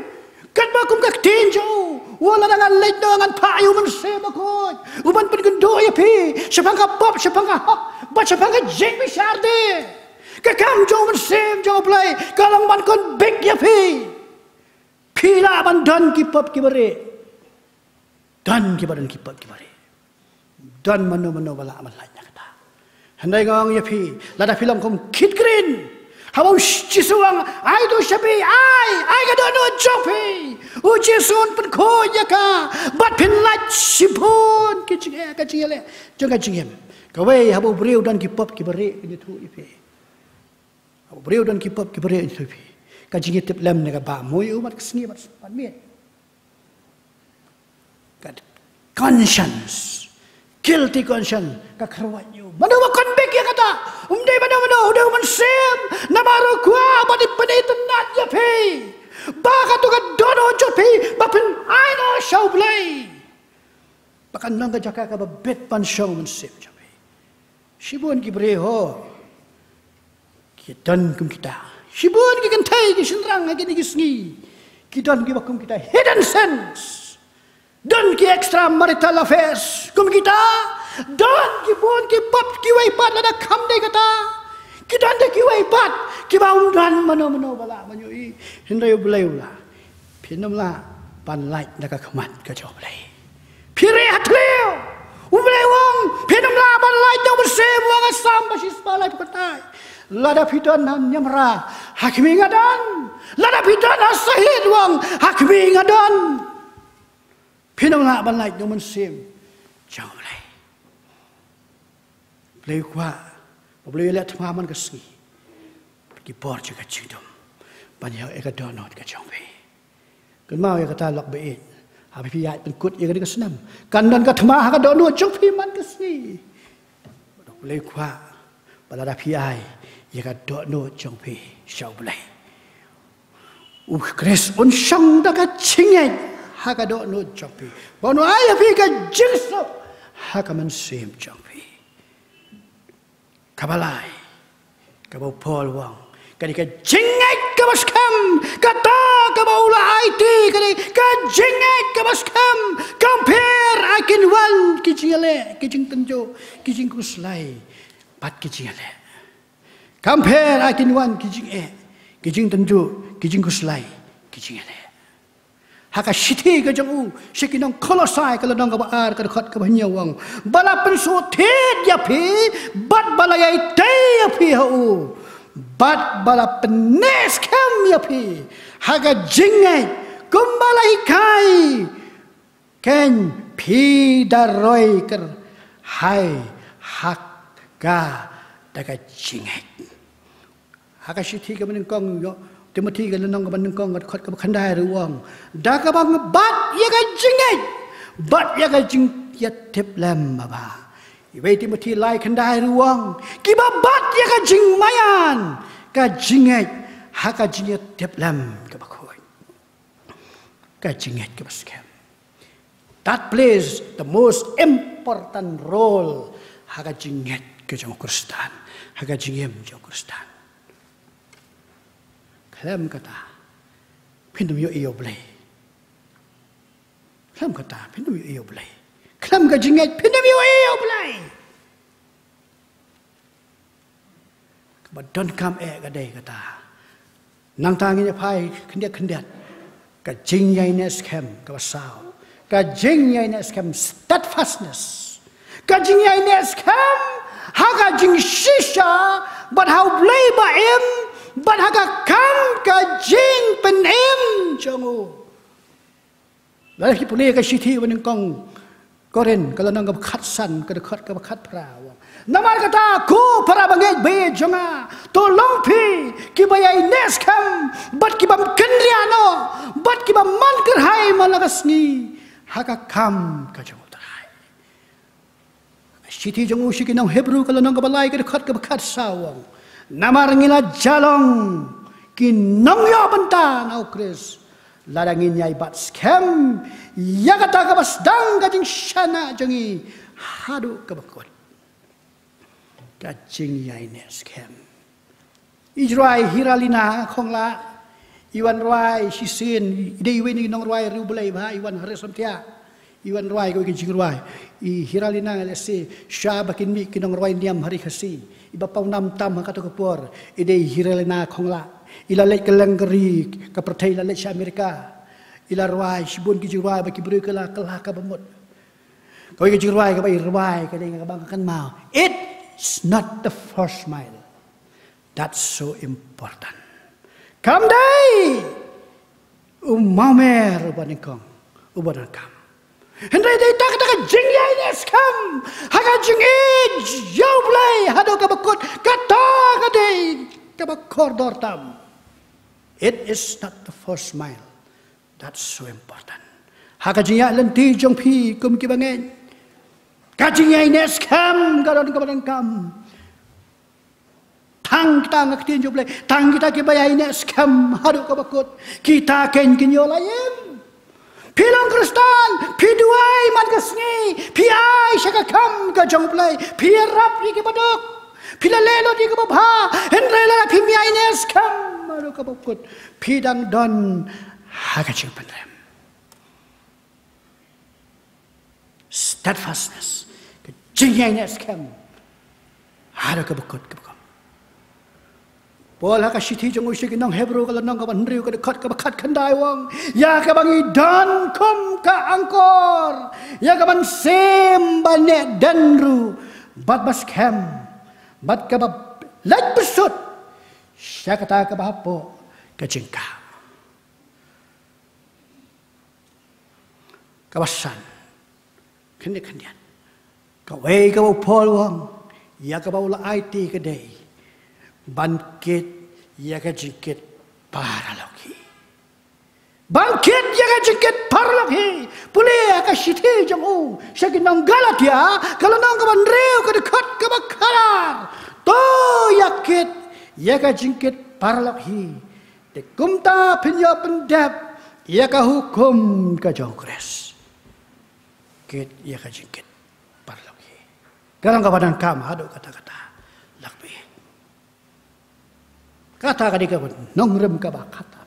Katba kum ka ktien jong u, u ong, "Lada ngan leit noh, ngan phah ïa U Mynsiem Bakhuid, u ban pynkynduh ïa phi shaphang ka pop, shaphang ka hok bad shaphang ka jingbishar de." Ka kam jong U Mynsiem jong U Blei ka long ban convict ïa phi. Phi lah ban don ki pop kiba rieh. Don kiba don ki pop kiba rieh. Don mano mano ba lah ban lait na kata. Hynrei nga ong ïa phi, lada phi long kum Keith Green, haba u Jisu u ong, "Ai to u shabi, ai, ai ka dohnud jong phi," u Jisu un pynkhuid ïa ka bad phin lait shibun ki jingeh, ka jingeh leh jong ka jingim. Kawei, haba u briew don ki pop kiba rieh, kin ïathuh ïa phi. Haba u briew don ki pop kiba rieh, kin ïathuh ïa phi. Ka jingïatiplem ne ka bah mui u mat ka sngi, mat, mat miet. Ka conscience, guilty conscience, ka kyrwat ïa u. Mano ba convict ïa kata? Um dei mano mano, u dei U Mynsiem. Namar u kwah ban pynitynnad ïa phi ba kato ka dohnud jong phi ba phin ai noh sha U Blei, ba kan long ka jaka kaba bit ban shong U Mynsiem jong phi. Shibun ki briew ho ki don kum kita. Shibun ki kynthei ki shynrang ha kine ki sngi ki don kiba kum kita, hidden sins. Don ki extramarital affairs kum kita. Don ki bun ki pop kiwei pat lada kham dei kata. Ki don da kiwei pat kiba ym don mano mano ba lah ban ïohi. Hynrei U Blei u lah. Phin ym lah ban lait na ka khmat ka jong U Blei. Phi rieh ha thliew. U Blei u ong phin ym lah ban lait na U Mynsiem, u ong ha Salm ba shispah laiphew khyndai. Lada phi don ha niamra, ha khmih nga don. Lada phi don ha sahit, u ong ha khmih nga don. Phin ym lah ban lait na U Mynsiem jong U Blei. Blei u kwah ba U Blei u leh thma man ka sngi. Ki bor jong ka jingdum ban ïa ka dohnud ka jong phi. Kynmaw ïa kata lok ba ïeit. Haba phi ïaid pynkut ïa kane ka snem, kan don ka thma ha ka dohnud jong phi man ka sngi. U Blei u kwah ba lada phi ai ïa ka dohnud jong phi sha U Blei, U Khrist un shong da ka jingngeit ha ka dohnud jong phi. Ba un ai ïa phi ka jingsuk ha ka mynsiem jong phi. Kaba lai, kaba u Paul u ong, ka dei ka jingngeit kaba skhem, kata kaba u la aiti, ka dei ka jingngeit kaba skhem. Compare, I can wan, ki jingïaleh, ki jingtynjuh, ki jingkhuslai bad ki jingïaleh. Compare, I can wan, ki jingeh, ki jingtynjuh, ki jingkhuslai, ki jingïaleh. Ha ka shithi ka jong u sha ki nong Kolosai, ka lynnong kaba ar, ka dkhot kaba hynñiew, u ong ba la pynsngewthuh ïa phi bad ba la ïai tei ïa phi ha u bad ba la pynneh skhem ïa phi ha ka jingngeit kumba la hikai. Keiñ phi da roi kyrhai ha ka da ka jingngeit. Ha ka shithi kaba nyngkong jong u Timothi, ka lynnong kaba nyngkong, ka dkhot kaba khyndai ruh u ong, da kaba ngi bat ïa ka jingngeit bad ïa ka jingïatiplem ba bha. Iwei Timothi lai khyndai ruh u ong, kiba bat ïa ka jingmaïan, ka jingngeit ha ka jingïatiplem kaba khuid. Ka jingngeit kaba skhem. That plays the most important role ha ka jingngeit ka jong u Khristan, ha ka jingim jong u Khristan. Khlem kata, phin ym ïohi ïa u Blei. Khlem kata, phin ym ïohi ïa u Blei. Khlem ka jingngeit, phin ym ïohi ïa u Blei. Kaba donkam eh ka dei kata. Nangta ngin ïa phai khyndiat khyndiat. Ka jingïaineh skhem kaba saw. Ka jingïaineh skhem, steadfastness. Ka jingïaineh skhem ha ka jingshisha bad ha u Blei ba im bad ha ka kam ka jingpynim jong u. Lada phi pule ka shithi ba nyngkong Korinth, ka lynnong kaba khatsan, ka dkhot kaba khatphra, u ong, namar kata, ko para bangeit ba ïeit jong nga, to long phi kiba ïaineh skhem bad kibym kynriah noh bad kibym man kyrhai man la ka sngi ha ka kam ka jong u Trai. Shithi jong u sha ki nong Hebru, ka lynnong kaba lai, ka dkhot kaba khatsaw, u ong, namar ngi la jah long ki nongïoh bynta na u Khrist lada ngin ïai bat skhem ïa kata kaba sdang ka jingshaniah jong ngi haduh kaba kut. Ka jingïaineh skhem. I jingrwai Hiralina Khonglah i wan rwai shisien, i dei iwei na ki nongrwai riewblei ba i wan ha Ri Samthiah. I wan rwai kawei ka jingrwai. I Hiralina, lehse sha ba kin mih ki nongrwai niam ha Ri Khasi, iba pawnam tam ha kato ka por, i dei Hiralina Khonglah. I la leit kylleng ka ri ka pyrthei, i la leit sha Amerika. I la rwai shibun ki jingrwai ba ki briew ki la kylla ka bamut. Kawei ka jingrwai kaba i rwai ka dei kaba nga kynmaw, it's not the first mile that's so important. Kam dei u mawmer uba nyngkong uba donkam. Hynrei dei ta kata ka jingïaineh skhem ha ka jingïeit ïa u Blei haduh kaba kut, kata ka dei kaba kordor tam. It is not the first mile that's so important. Ha ka jingïaid lynti jong phi kum ki bangeit, ka jingïaineh skhem ka don kaba donkam. Tang kita, nga ktien jong u Blei, tang kita kiba ïaineh skhem haduh kaba kut, kita keiñ kin ïoh la im. Phi long Khristan, phi duwai man ka sngi, phi ai sha ka kam ka jong u Blei, phi ïarap ïa kiba duk, phi la leh lut ïa kiba bha, hynrei lada phim ïaineh skhem haduh kaba kut, phi dang don ha ka jingpynrem. Steadfastness, ka jingïaineh skhem haduh kaba kut kaba kum. Paul ha ka shithi jong u sha ki nong Hebru ka lynnong kaba hynriew ka dkhot kaba khatkhyndai u ong, ïa kaba ngi don kum ka angkor, ïa ka mynsiem ba neh dien ruh bad ba skhem, bad kaba leit bsut sha kata kaba hapoh ka jingkah. Kaba san, khyndiat khyndiat, kawei kaba u Paul u ong, ïa kaba u la aiti ka dei ban kit ïa ka jingkit paralok hi. Ban kit ïa ka jingkit paralok hi. Pule ïa ka shithi jong u sha ki nong Galatia, ka lynnong kaba hynriew ka dkhot kaba khatar. To ïa kit ïa ka jingkit paralok hi. Te kumta phin ïoh pyndep ïa ka hukum ka jong u Khrist. Kit ïa ka jingkit paralok hi. Ka long kaba donkam haduh katta katta. Lak bi. Kata ka dei kaba nongrim kaba khatar.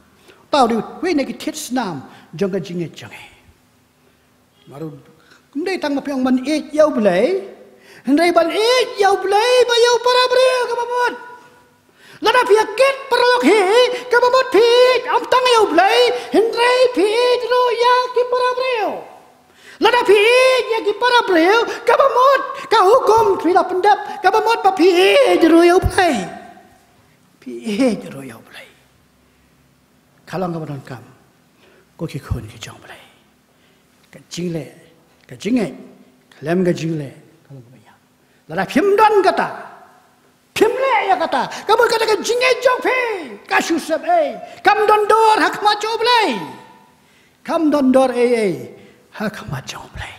Tau dei wei na ki thied snam jong ka jingngeit jong ngi. Namar ym dei tang ba phi ong ban ïeit ïa u Blei, hynrei ban ïeit ïa u Blei bad ïa u para briew kaba mut. Lada phi ïa kit paralok hi, kaba mut phi ïeit ym tang ïa u Blei, hynrei phi ïeit ruh ïa ki para briew. Lada phi ïeit ïa ki para briew, kaba mut ka hukum phi la pyndep, kaba mut ba phi ïeit ruh ïa u Blei. Phi ïeit ruh ïa u Blei. Ka long kaba donkam, ko ki khun ki jong u Blei. Ka jingleh, ka jingngeit khlem ka jingleh ka long kaba ïap. Lada phim don kata, phim leh ïa kata, kaba kata ka jingngeit jong phi ka shu sep ei, kam don dor ha khmat jong u Blei. Kam don dor ei ei ha khmat jong u Blei.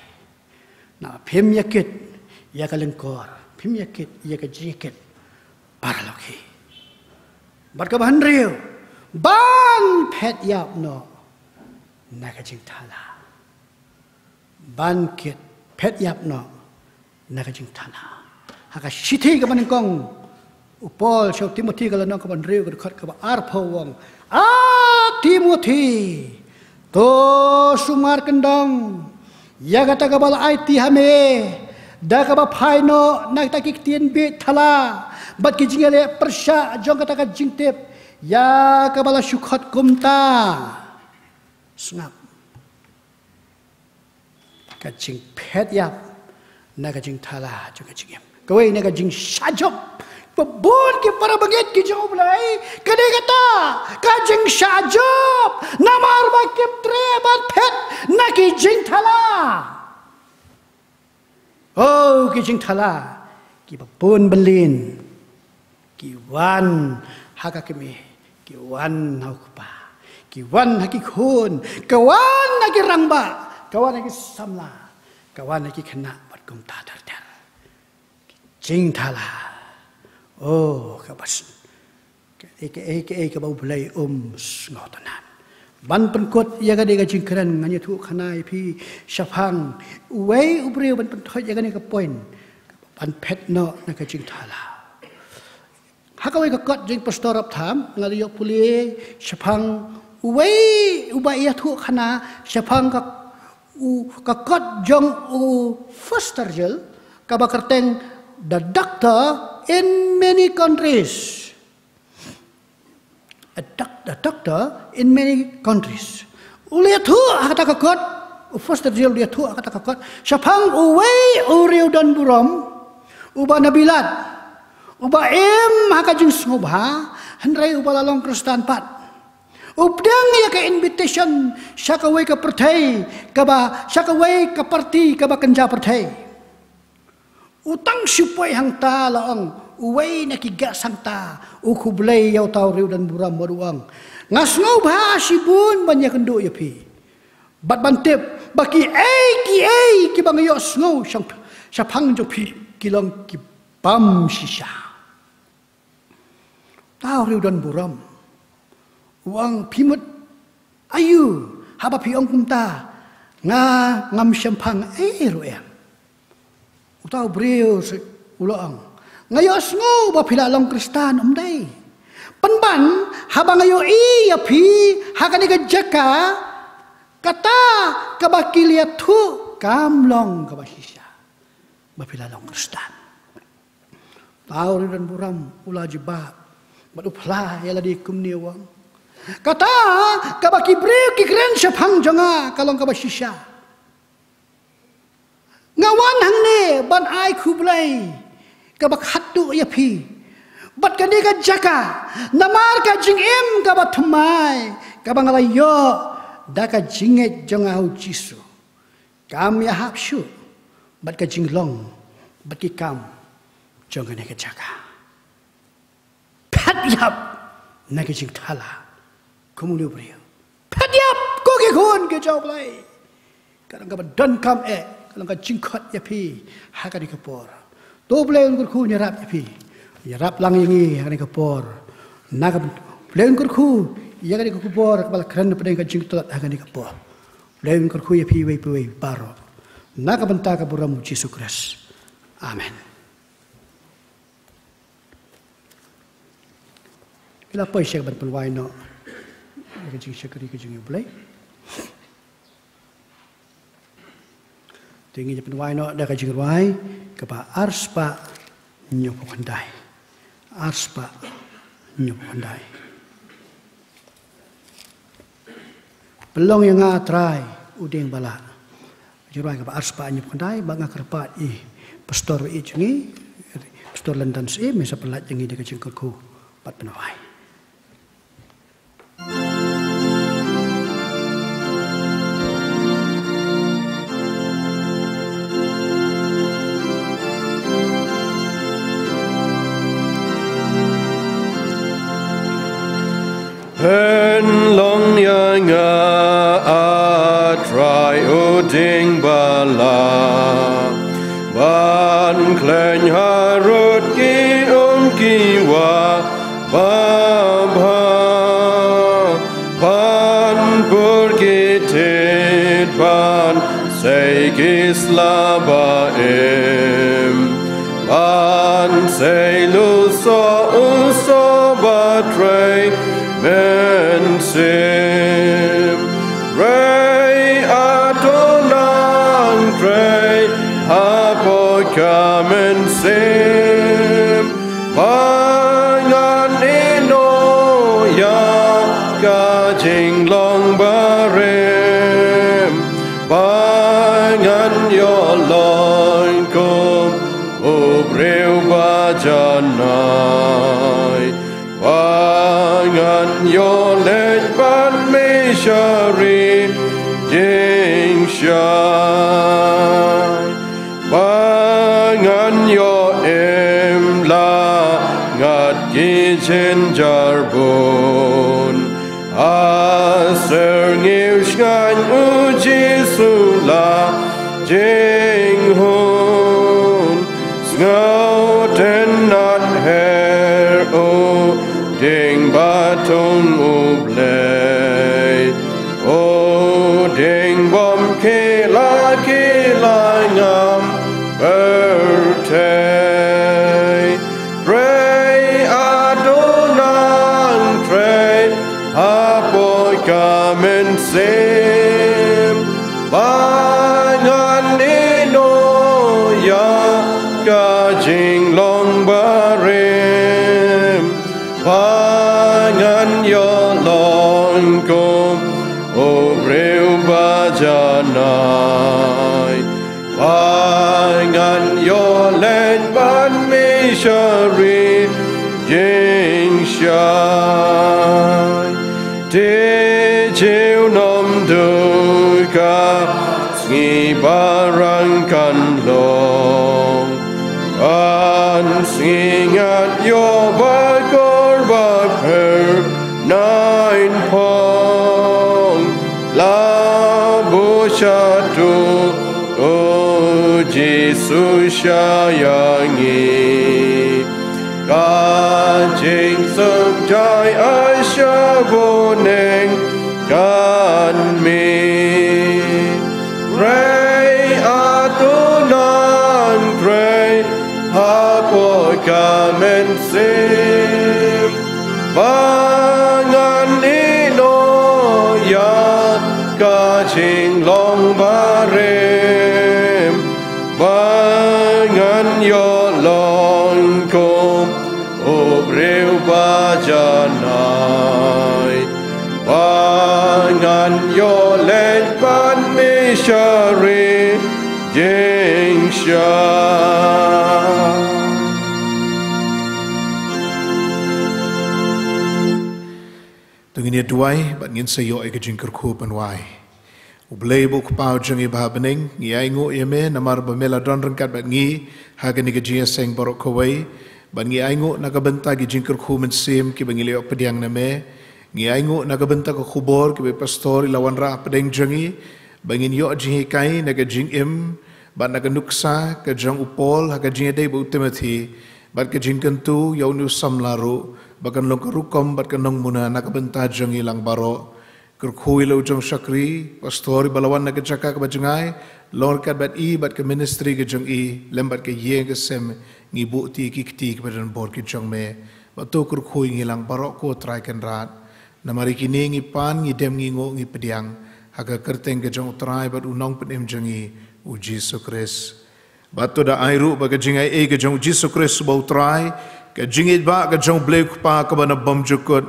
Na phim ïa kit ïa ka lyngkor, phim ïa kit ïa ka jingkit paralok hi. Bad kaba hynriew, ban phet ïap noh na ka jingthala. Ban kit phet ïap noh na ka jingthala. Ha ka shithi kaba nyngkong u Paul sha u Timothi ka lynnong kaba hynriew ka dkhot kaba arphew u ong, A Timothi, to sumar kyndong ïa kata kaba la aiti ha me da kaba phai noh na kita ki ktien bieit thala bad ki jingïaleh pyrshah jong kata ka jingtip ïa kaba la shu khot kumta. Sngap. Ka jingphet ïap na ka jingthala jong ka jingim. Kawei na ka jingshah jop ba bun ki para bangeit ki jong u Blei ka dei kata ka jingshah jop namar ba kim treh ban phet na ki jingthala. Oh, ki jingthala kiba bun byllien ki wan ha ka kmie, ki wan ha u kpa, ki wan ha ki khun, ka wan ha ki rangbah, ka wan ha ki samla, ka wan ha ki khynnah bad kumta ter ter. Jingthala. Oh, kaba sn- Kaei kaei kaei kaba u Blei um sngewtynnad. Ban pynkut ïa ka dei ka jingkren ngan ïathuh khana ïa phi shaphang uwei u briew ban pynthoit ïa kane ka point. Ban phet noh na ka jingthala. Ha kawei ka kot jong Pastor Raptham nga la ïoh pule shaphang uwei uba ïathuh khana shaphang ka u ka kot jong u Foster Jill kaba kyrteng The Doctor in Many Countries. A doc- a doctor in many countries. U la ïathuh ha kata ka kot, u Foster Jill u la ïathuh ha kata ka kot shaphang uwei u riewdonburom uba na Bilat, uba im ha ka jingsngewbha, hynrei uba la long Khristan pat. U pdiang ïa ka invitation sha kawei ka pyrthei kaba, sha kawei ka parti kaba kynja pyrthei. U tang shu poi hangta, la ong uwei na ki guest hangta, u khublei ïa uta u riewdonburom bad u ong, nga sngewbha shibun ban ïakynduh ïa phi bad ban tip ba kiei kiei kiba nga ïohsngew shang- shaphang jong phi ki long ki bym shisha. Uta u riewdonburom u ong, phi mut aïu haba phi ong kumta? Nga ngam shemphang ei ruh em. Uta u briew u la ong, nga ïohsngew ba phi la long Khristan, ym dei? Pynban haba nga ïohi ïa phi ha kane ka jaka, kata kaba ki la ïathuh kam long kaba shisha ba phi la long Khristan. Uta u riewdonburom u la jubab, Bad u phla ïa lade kumne u ong, kata kaba ki briew ki kren shaphang jong nga ka long kaba shisha. Nga wan hangne ban ai khublei kaba khatduh ïa phi bad kane ka jaka, namar ka jingim kaba thymmai kaba nga la ïoh da ka jingngeit jong nga ha u Jisu. Kam ïahap shuh bad ka jinglong bad ki kam jong kane ka jaka. Phet ïap na ki jingthala kum u briew. Phet ïap, ko ki khun ki jong U Blei. Ka long kaba donkam eh, ka long ka jingkhot ïa phi ha kane ka por. To U Blei un kyrkhu, un ïarap ïa phi, ïarap lang ïa ngi ha kane ka por. Na ka, U Blei un kyrkhu ïa kane ka khubor kaba la kren hapdeng ka jingtlot ha kane ka por. U Blei un kyrkhu ïa phi iwei pa iwei baroh, na ka bynta ka burom u Jisu Khrist. Amen. Ngi la poi sha ka ban pynwai noh ïa ka jingshakri ka jong U Blei. Te ngin ïa pynwai noh da ka jingrwai kaba arspah hynñiewphew khyndai. Arspah hynñiewphew khyndai. Pynlong ïa nga Trai u dieng ba lah. Jingrwai kaba arspah hynñiewphew khyndai, ba nga kyrpad ïa i pastor ïa jong ngi, Pastor London Syiem, me sa pynlait ïa ngi da ka jingkyrkhu bad pynwai. Pynlong ïa nga A Trai u dieng ba lah, ban khlaiñ harud ki um ki wah babha, ban pur ki thied, ban sei ki sla ba im, ban sei lu soh u soh ba trei mynsiem. Trei, hato nang trei hapoh ka mynsiem? Ba ngan ïehnoh ïa ka jinglong barim, ba ngan ïoh long kum u briew ba janai, ba ngan ïoh leit ban mishari jingshai, ba ngan ïoh im la ngat ki jynjar bun. Ha syrngiew shngaiñ u Jisu la jinghun, sngewtynnad her u dieng ba thung U Blei. U dieng bym khie la khie la ngam pyrthei. Trei, hato nang trei hapoh ka mynsiem? Ba ngan ïehnoh ïa ka jinglong barim, ba ngan ïoh long kum u briew ba janai, ba ngan ïoh leit ban mishari jingshai. Te junom duh ka sngi ba rang kan long, ban sngi ngat ïoh ba kor ba pher naiñ phong. La buh shatu u Jisu sha ïa ngi, ka jingsuk jai a sha bneng kan mih. Trei, hato nang trei hapoh ka mynsiem? Ba ngan ïehnoh ïa ka jinglong barim, ba ngan ïoh long kum u Ïa ba janai ba ngan ïoh leit ban mishari jingshisha. To ngin ïa duwai bad ngin sa ïoh ïa ka jingkyrkhu pynwai. U Blei ba u Kpa jong ngi ba ha bneng, ngi ainguh ïa me namar ba me la don ryngkat bad ngi ha kane ka jingïaseng baroh kawei. Bad ngi ainguh na ka bynta ki jingkyrkhu mynsiem kiba ngi la ïoh pdiang na me. Ngi ainguh na ka bynta ka khubor kiba i pastor i la wanrah hapdeng jong ngi, ba ngin ïoh jinghikai na ka jingim bad na ka nuksa ka jong u Paul ha ka jingïadei bad u Timothy, bad ka jingkyntu ïa une u samla ruh ba kan long ka rukom bad ka nongmuna na ka bynta jong ngi lang baroh. Kyrkhu ïa la u jong shakri pastor iba la wan na ka jaka kaba jngai, long ryngkat bad i bad ka ministry ka jong i lem bad ka ïing ka sem. Ngi buh ïa ki kti kiba don bor ki jong me. Bad to kyrkhu ïa ngi lang baroh ko Trai Kynrad. Namar ïa kine ngi pan, ngi dem, ngi nguh, ngi pdiang ha ka kyrteng ka jong u Trai bad u Nongpynim jong ngi, u Jisu Khrist. Bad to da ai ruh ba ka jingaiei ka jong u Jisu Khrist uba u Trai, ka jingïeit ba ka jong u Blei u Kpa kaba na bymjukut,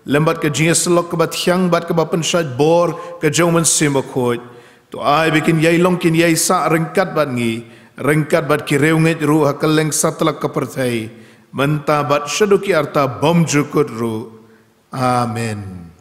lem bad ka jingïasyllok kaba thiang bad kaba pynshait bor ka jong u Mynsiem Bakhuid, to ai ba kin ïai long kin ïai sah ryngkat bad ngi, ryngkat bad ki riewngeit ruh ha kylleng satlak ka pyrthei, mynta bad shaduh ki arta bymjukut ruh. Amen.